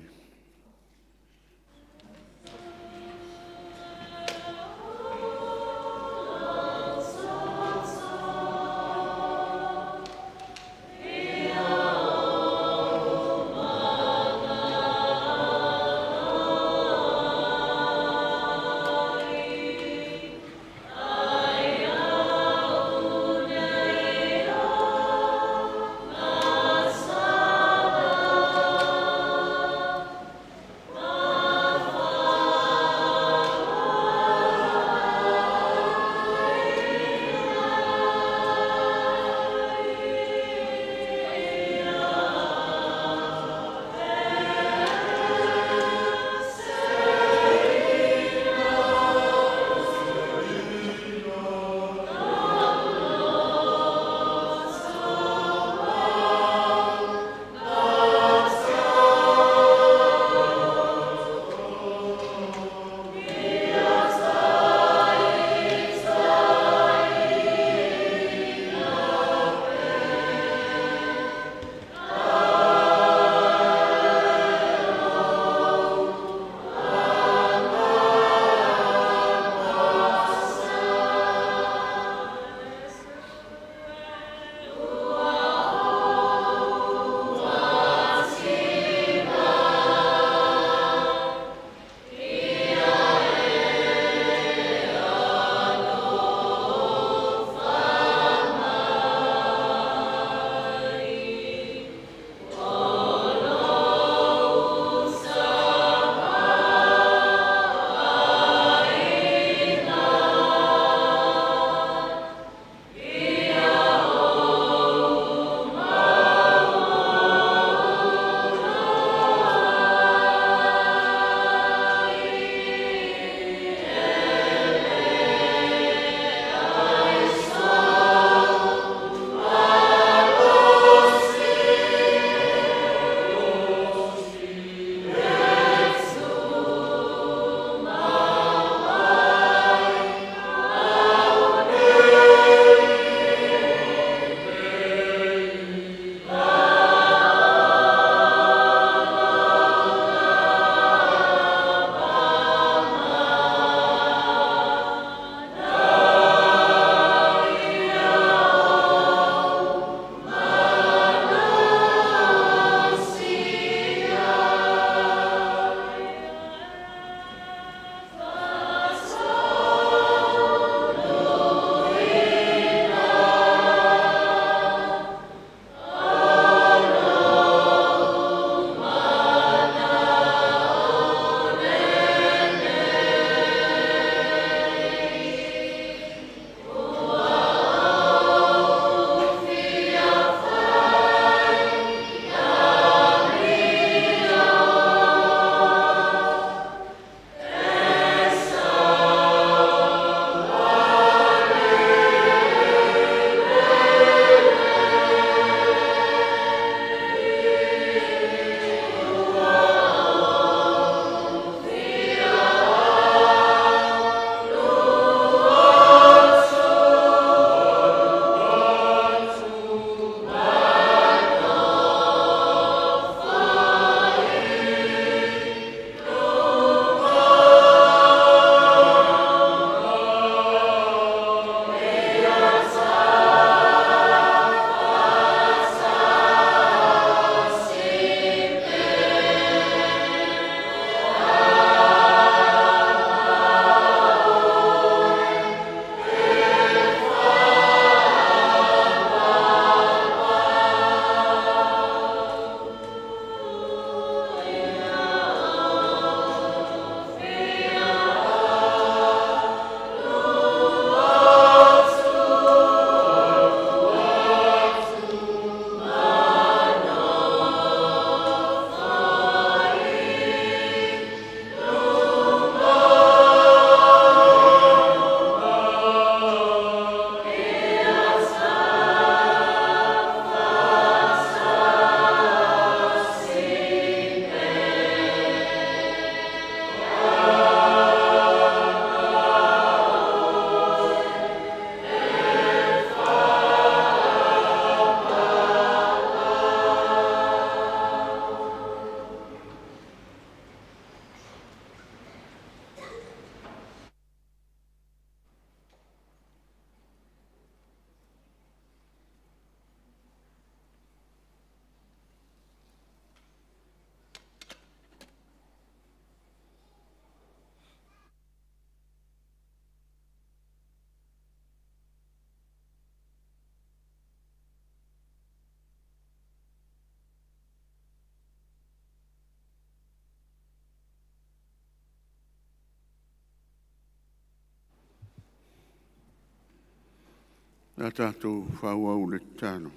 Le a tatou faaauau le tatalo.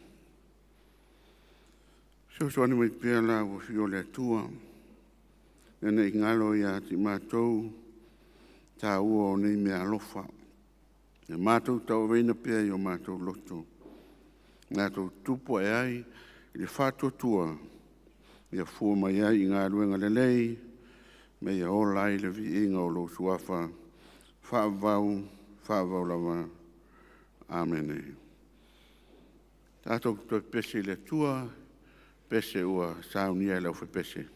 Fesoasoani mai pea lau Afioga i le Atua, ina ne i galo ia te i matou taua o nei meaalofa, ia matou tauaveina pea i o matou loto, matou tupu ae ai i le faatuatua ia fua mai ai i galuega lelei ma ia ola ai le viiga o lou Suafa faavavau, faavavau lava. Amene. Tatou toe pepese i le Atua, pese ua saunia e le aufaipese.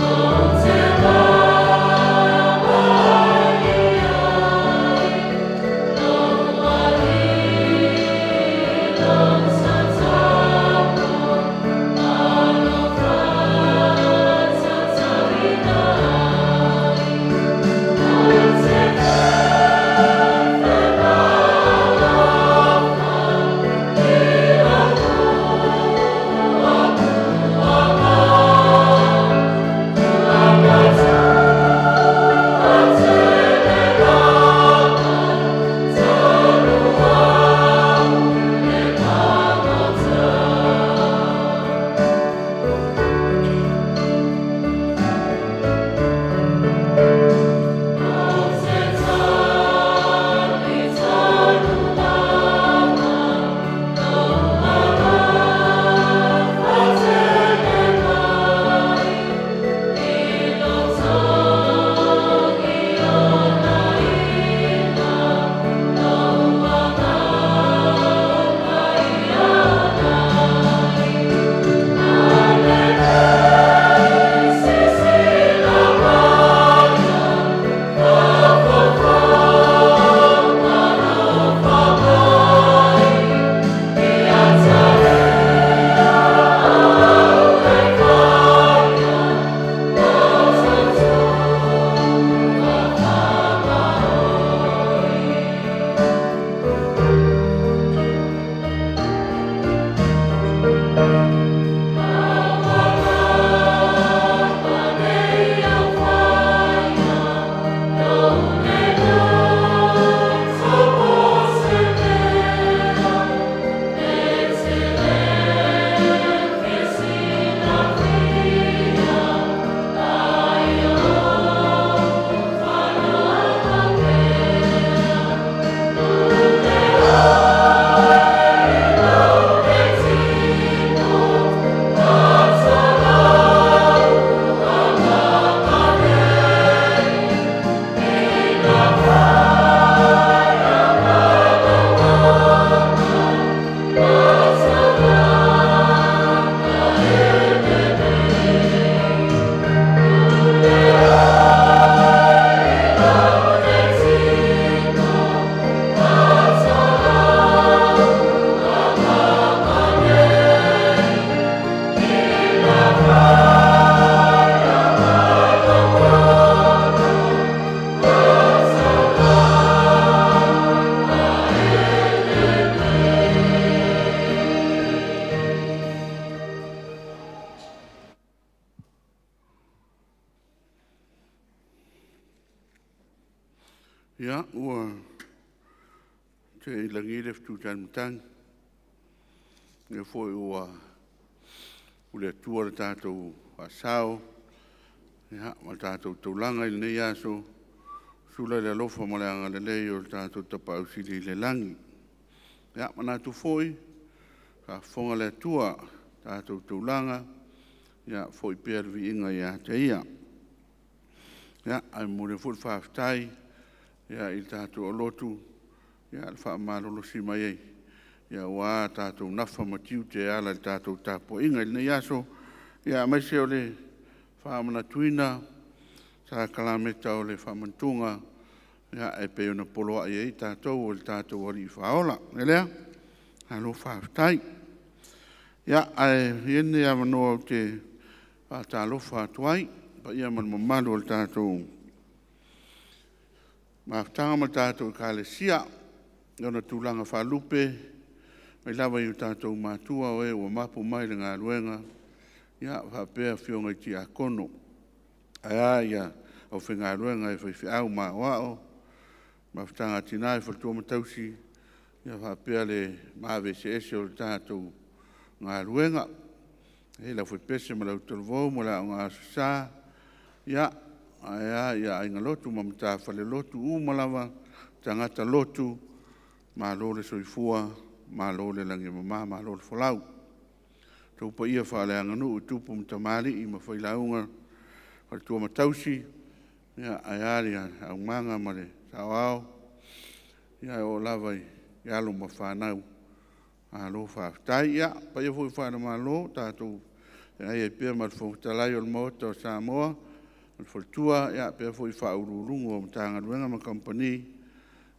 Ou te vaavaai i ai, Lou Alii, Lou Tautapo, Alofa tautauina ai. Ou te fefe ma alofa i lou puapuaga, Ua tele lava talu au e pagota. Ou te talitonu lava, Lou alofa tele mai, I lou togi olaina, Lou Agaga ia ola ai. A lelei sisila maia, Fafofo alofa mai, Ia tarea au e faia, Lou tautua faamaoni. Aua lava ne i afaina lou loloto po o se mea, E te lē fesilafia ai ou fanua pea. Pule oe i lou letino, Ma lau agaga nei, I na faia ma lou aga, Ma taulaga e lelei. Pule oe i lou letino, Ma lau agaga nei, I na faia ma lou aga, Ma taulaga e lelei. Ia, ua tea i lagi le fetu taimatagi, o lea foi ua pule atua le tatou faasao ma le tatou taulaga i lenei aso, sula i le alofa ma le agalelei o le tatou Tapaau Sili i le lagi. Ia, manatu foi, faafofoga le Atua i le tatou taulaga, ia foi pea le viiga ia te Ia. Ia, ae momoli foi le faafetai ia i le tatou aulotu ia le faamalolosi mai ai ia aua tatou nafa ma tiute e ala i le tatou tapuaiga i lenei aso, ia aemaise o le faamanatuina sakalameta o le faamanatuga ia e pei ona poloai ai tatou e le tatou Alii Faaola. O le mea lea, malo faafetai. Ia, ae avea lenei avanoa ou te faatalofa atu ai i le paia ma le mamalu o le tatou mafutaga ma le tatou Ekalesia i ona tulaga faalupe, mai lava i o tatou matua o e ua mapu mai i le galuega faapea afioga i tiakono, ae a le aufaigaluega i faifeau ma aoao, Mafutaga a Tina i faletua ma tausi, faapea le maave eseese o le tatou galuega, le aufaipese ma le autalavou ma le Aoga Aso Sa, ae a aiga lotu ma matafale lotu uma lava, tagata lotu, malo le soifua malo le lagi e mama, malo le folau. O outou paia faaleaganuu i tupu ma tamalii ma failauga, faletua ma tausi, ae a le aumaga ma le saoao, e oo lava i alo ma fanau, malo faafetai. Ia, o paia foi faale-Malo, tatou feagai ai pea ma le Fofoga Fetalai o le Maota o Samoa ma le faletua, faapea foi Ofisa Sili o Pulega o Matagaluega ma Kamupani,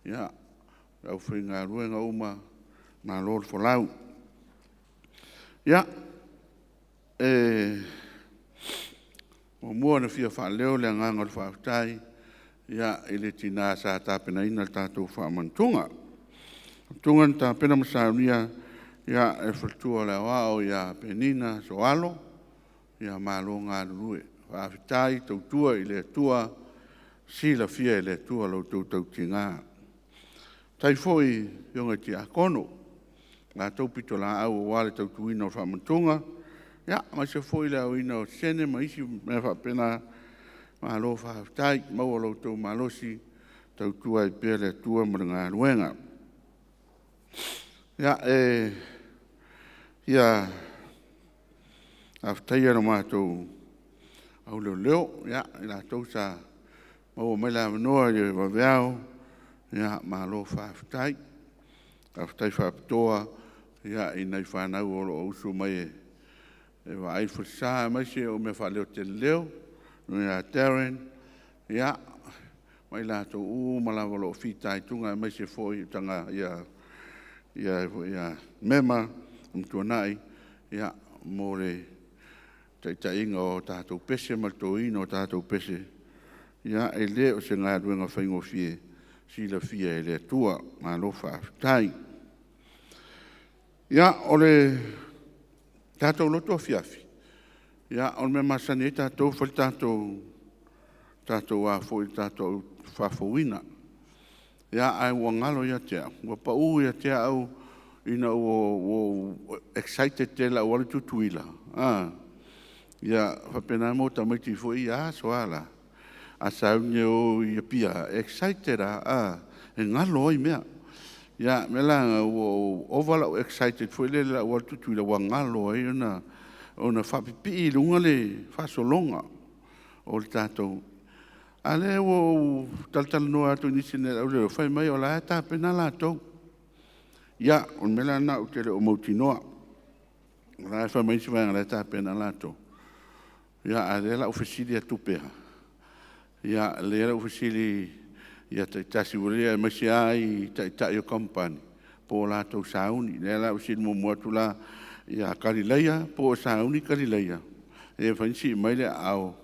le aufaigaluega uma, malo le folau. Ia, e muamua ona fia faaleo le agaga o le faafetai i le tina sa tapenaina le tatou faamanatuga. O le faamanatuga na tapena ma saunia e le faletua o le Aoao ia Penina Sooalo, malo galulue. Faafetai tautua i le Atua, silafia e le Atua lo outou tautiga. Faafetai foi i afioga i tiakono i la outou pitolaau aua le tautuaina o le faamanatuga, aemaise foi le aoina o sene ma isi mea faapena, malo faafetai. Maua lo outou malosi e tautua ai pea le Atua ma le galuega. Ia, e fia faafetaia le matou au leoleo, i latou sa maua mai le avanoa i le vaveao, malo faafetai. Faafetai faapitoa i nai fanau o lo o usu mai e vaai le falesa aemaise o mea faaleoteleleo ia Darren ma i latou uma lava o lo o fitaituga aemaise foi Mema Amituanai mo le taitaiga o tatou pese ma le totoina o tatou pese. Ia, e le o se galuega faigofie, silafia e le Atua. Malo faafetai. Ia, o le tatou lotu afiafi, o le mea masani ai tatou e fai le tatou faafouina. Ae ua galo ia te au, ua pau ia te au ina ua ou excited tele i lou alu i Tutuila, ia faapena ma o tamaiti foi ia aso lava la, a sauni e o i Apia, e excited lava e galo ai mea. Ia, o le mea la lena, ua ova lou excited foi lele i lou alu i Tutuila ua galo ai ona faapipii i luga le faasologa o le tatou… A o lea ua ou talatalanoa atu i nisi o le auleoleo fai mai o la e tapena latou. Ia, o le mea la lena ou te le o mautinoa, o la e fai mai isi vaega o la e tapena latou, a o lea o le a ou fesili atu pea. Ia o lea o le a ou fesili ia taitasi aemaise lava i taitai o kamupani po o latou sauni. O lea o le a ou fesili muamua atu la ia Kalileia po o sauni Kalileia? Pe mafai ona sii mai le aao.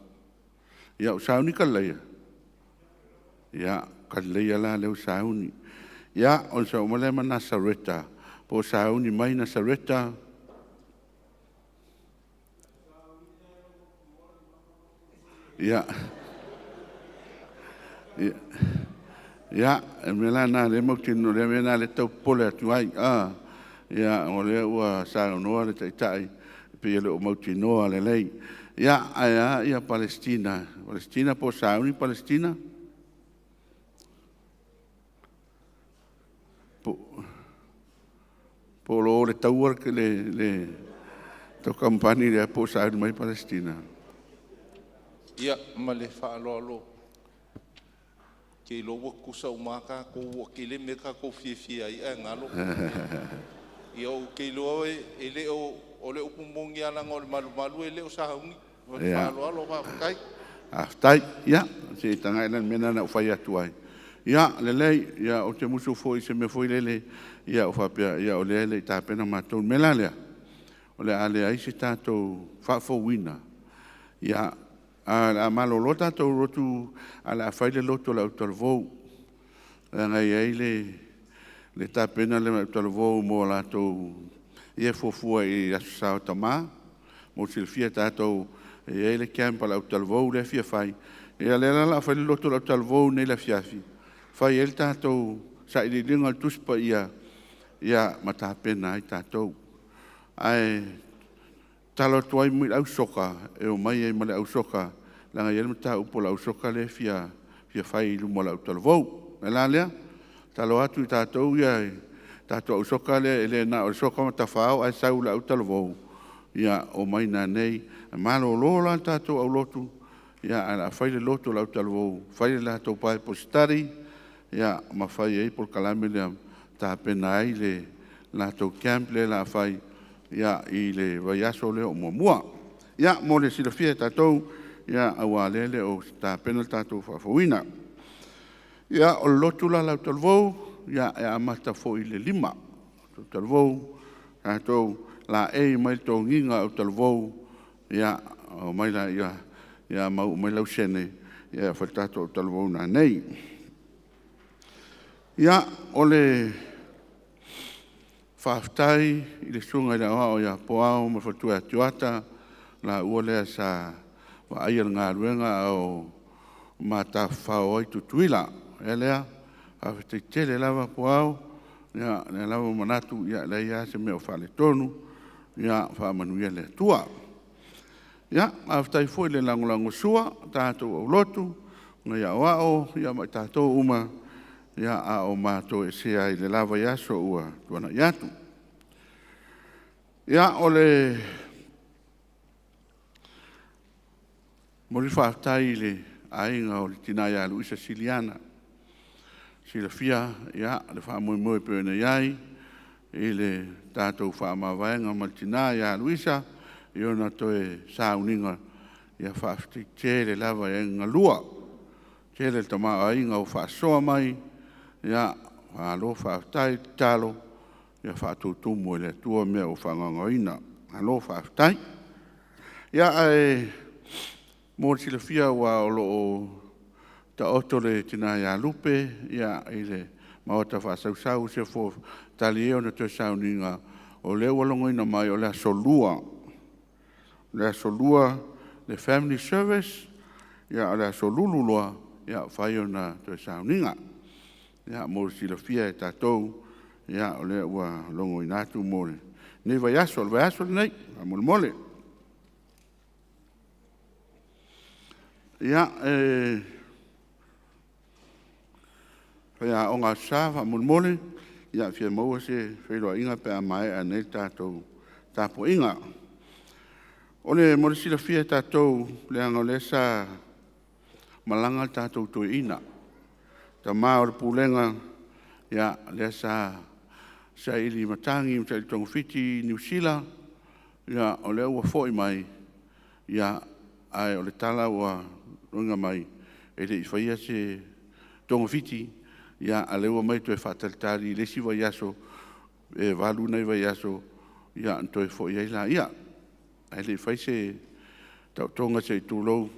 Ia o sauni Kalileia? Ia, o Kalileia la lea ua sauni. Ia, ona sau mai lea ma Nasareta, po o sauni mai Nasareta? Ia, o le mea la lena o lea e mautinoa, o le mea lena o lea ou te tau popole atu ai, o lea ua saunoa le Taitai e pei e le o mautinoa lelei. Ia, ae a Palesitina? Palesitina po o sauni Palesitina? Po o lo o i le taua le tou kamupani lea po o sauni mai Palesitina? Ia, ma le faaaloalo Te iloa ua tutusa uma lava tatou, ua tele mea tatou te fiafia ai ae galo. Ia ou te iloa e le o… O le upu moni lava leaga o le malumalu e le o sauni. Ma le faaaloalo faafetai. Faafetai. Ia, se i tagai la i le mea lena na ou fai atu ai. Ia, lelei, ia ou te musu foi i se mea foi lele, ia ou faapea, ia o lea e le i tapena matou. O le mea la lea, o le a leai se tatou faafouina, ia, ae o le a malolo le tatou lotu ae o le a fai le lotu a le autalavou, leaga e i ai le tapena lea a le autalavou mo latou ia e fuafua i Aso Sa o Tama. Mo le silafia e tatou e i ai le camp a le autalavou lea e fia fai, ia o lea la o le a fai le lotu a le autalavou nei i le afiafi, fai ai le tatou sailiiliga o le Tusi Paia ma tapena ai tatou. Ae tatalo atu ai i le au soka e omai ai ma le au soka leaga e i ai le mataupu a le au soka lea e fia fai i luma o le autalavou. O le mea la lea, tatalo atu i tatou ia le tatou au soka lea e le na o le soka ma tafao ae sau i le autalavou, ia omai nanei. E malolo la le tatou aulotu ae o le a fai le lotu a le autalavou, fai le latou Bible Study ma fai ai le polokalame lea e tapena ai le latou camp lea o le a fai i le vaiaso lea o muamua. Ia, mo le silafia e tatou, aua o lea e le o tapena le tatou faafouina. Ia, o le lotu la a le autalavou, e amata foi i le 5:00 autalavou, tatou laei mai le toniga autalavou, ia omai laia ma aumai lau sene e fai le tatou autalavou nanei. Ia, o le faafetai i le Susuga i le Aoao ia Puao ma le faletua ia Tioata, o laua lea sa vaaia le galuega a o ma tafafao ai Tutuila. O le mea lea, faafetai tele lava Puao, o lea lava ua manatu e leai lava se mea o faaletonu, ia faamanuia le Atua. Ia, faafetai foi le lagolagosua i tatou aulotu, nai aoao ma i tatou uma a o ma toesea i le la vaiaso ua tuanai atu. Ia, o le momoli le faafetai i le aiga o le tina ia Luisa Siliana, silafia le faamoemoe e pei ona i ai i le tatou faamavaega ma le tina ia Luisa i ona toe sauniga. Ia faafetai tele lava i aiga na lua, tele le tamaoaiga ua faasoa mai, malo faafetai tatalo, ia faatutumu e le Atua mea ua faagaogoina. Malo faafetai. Ia, ae mo le silafia aua o lo o taoto le tina ia Lupe i le maota faasausau se i tali ia ona toe sauniga, o lea ua logoina mai o le aso Lua, o le family service, a o le aso Lulu loa fai ona toe sauniga. Ia, mo le silafia e tatou, o lea ua logoina atu mo lenei vaiaso, o le vaiaso lenei faamolemole. Ia, le Aoga Aso Sa faamolemole, e fia maua se feiloaiga pe a maea nei le tatou tapuaiga. Mo le silafia e tatou, leaga o lea sa malaga le tatou toeaina, le tama o le pulega, lea sa saili matagi ma saili togafiti i Niu Sila, o lea ua foi mai, ae o le tala ua logoina mai, e le i faia se togafiti, a o lea ua omai e toe faatalitali i le isi vaiaso, pe 8 nai vaiaso ona toe foi ai lea. Ae le i faia se taotoga, se i tulou.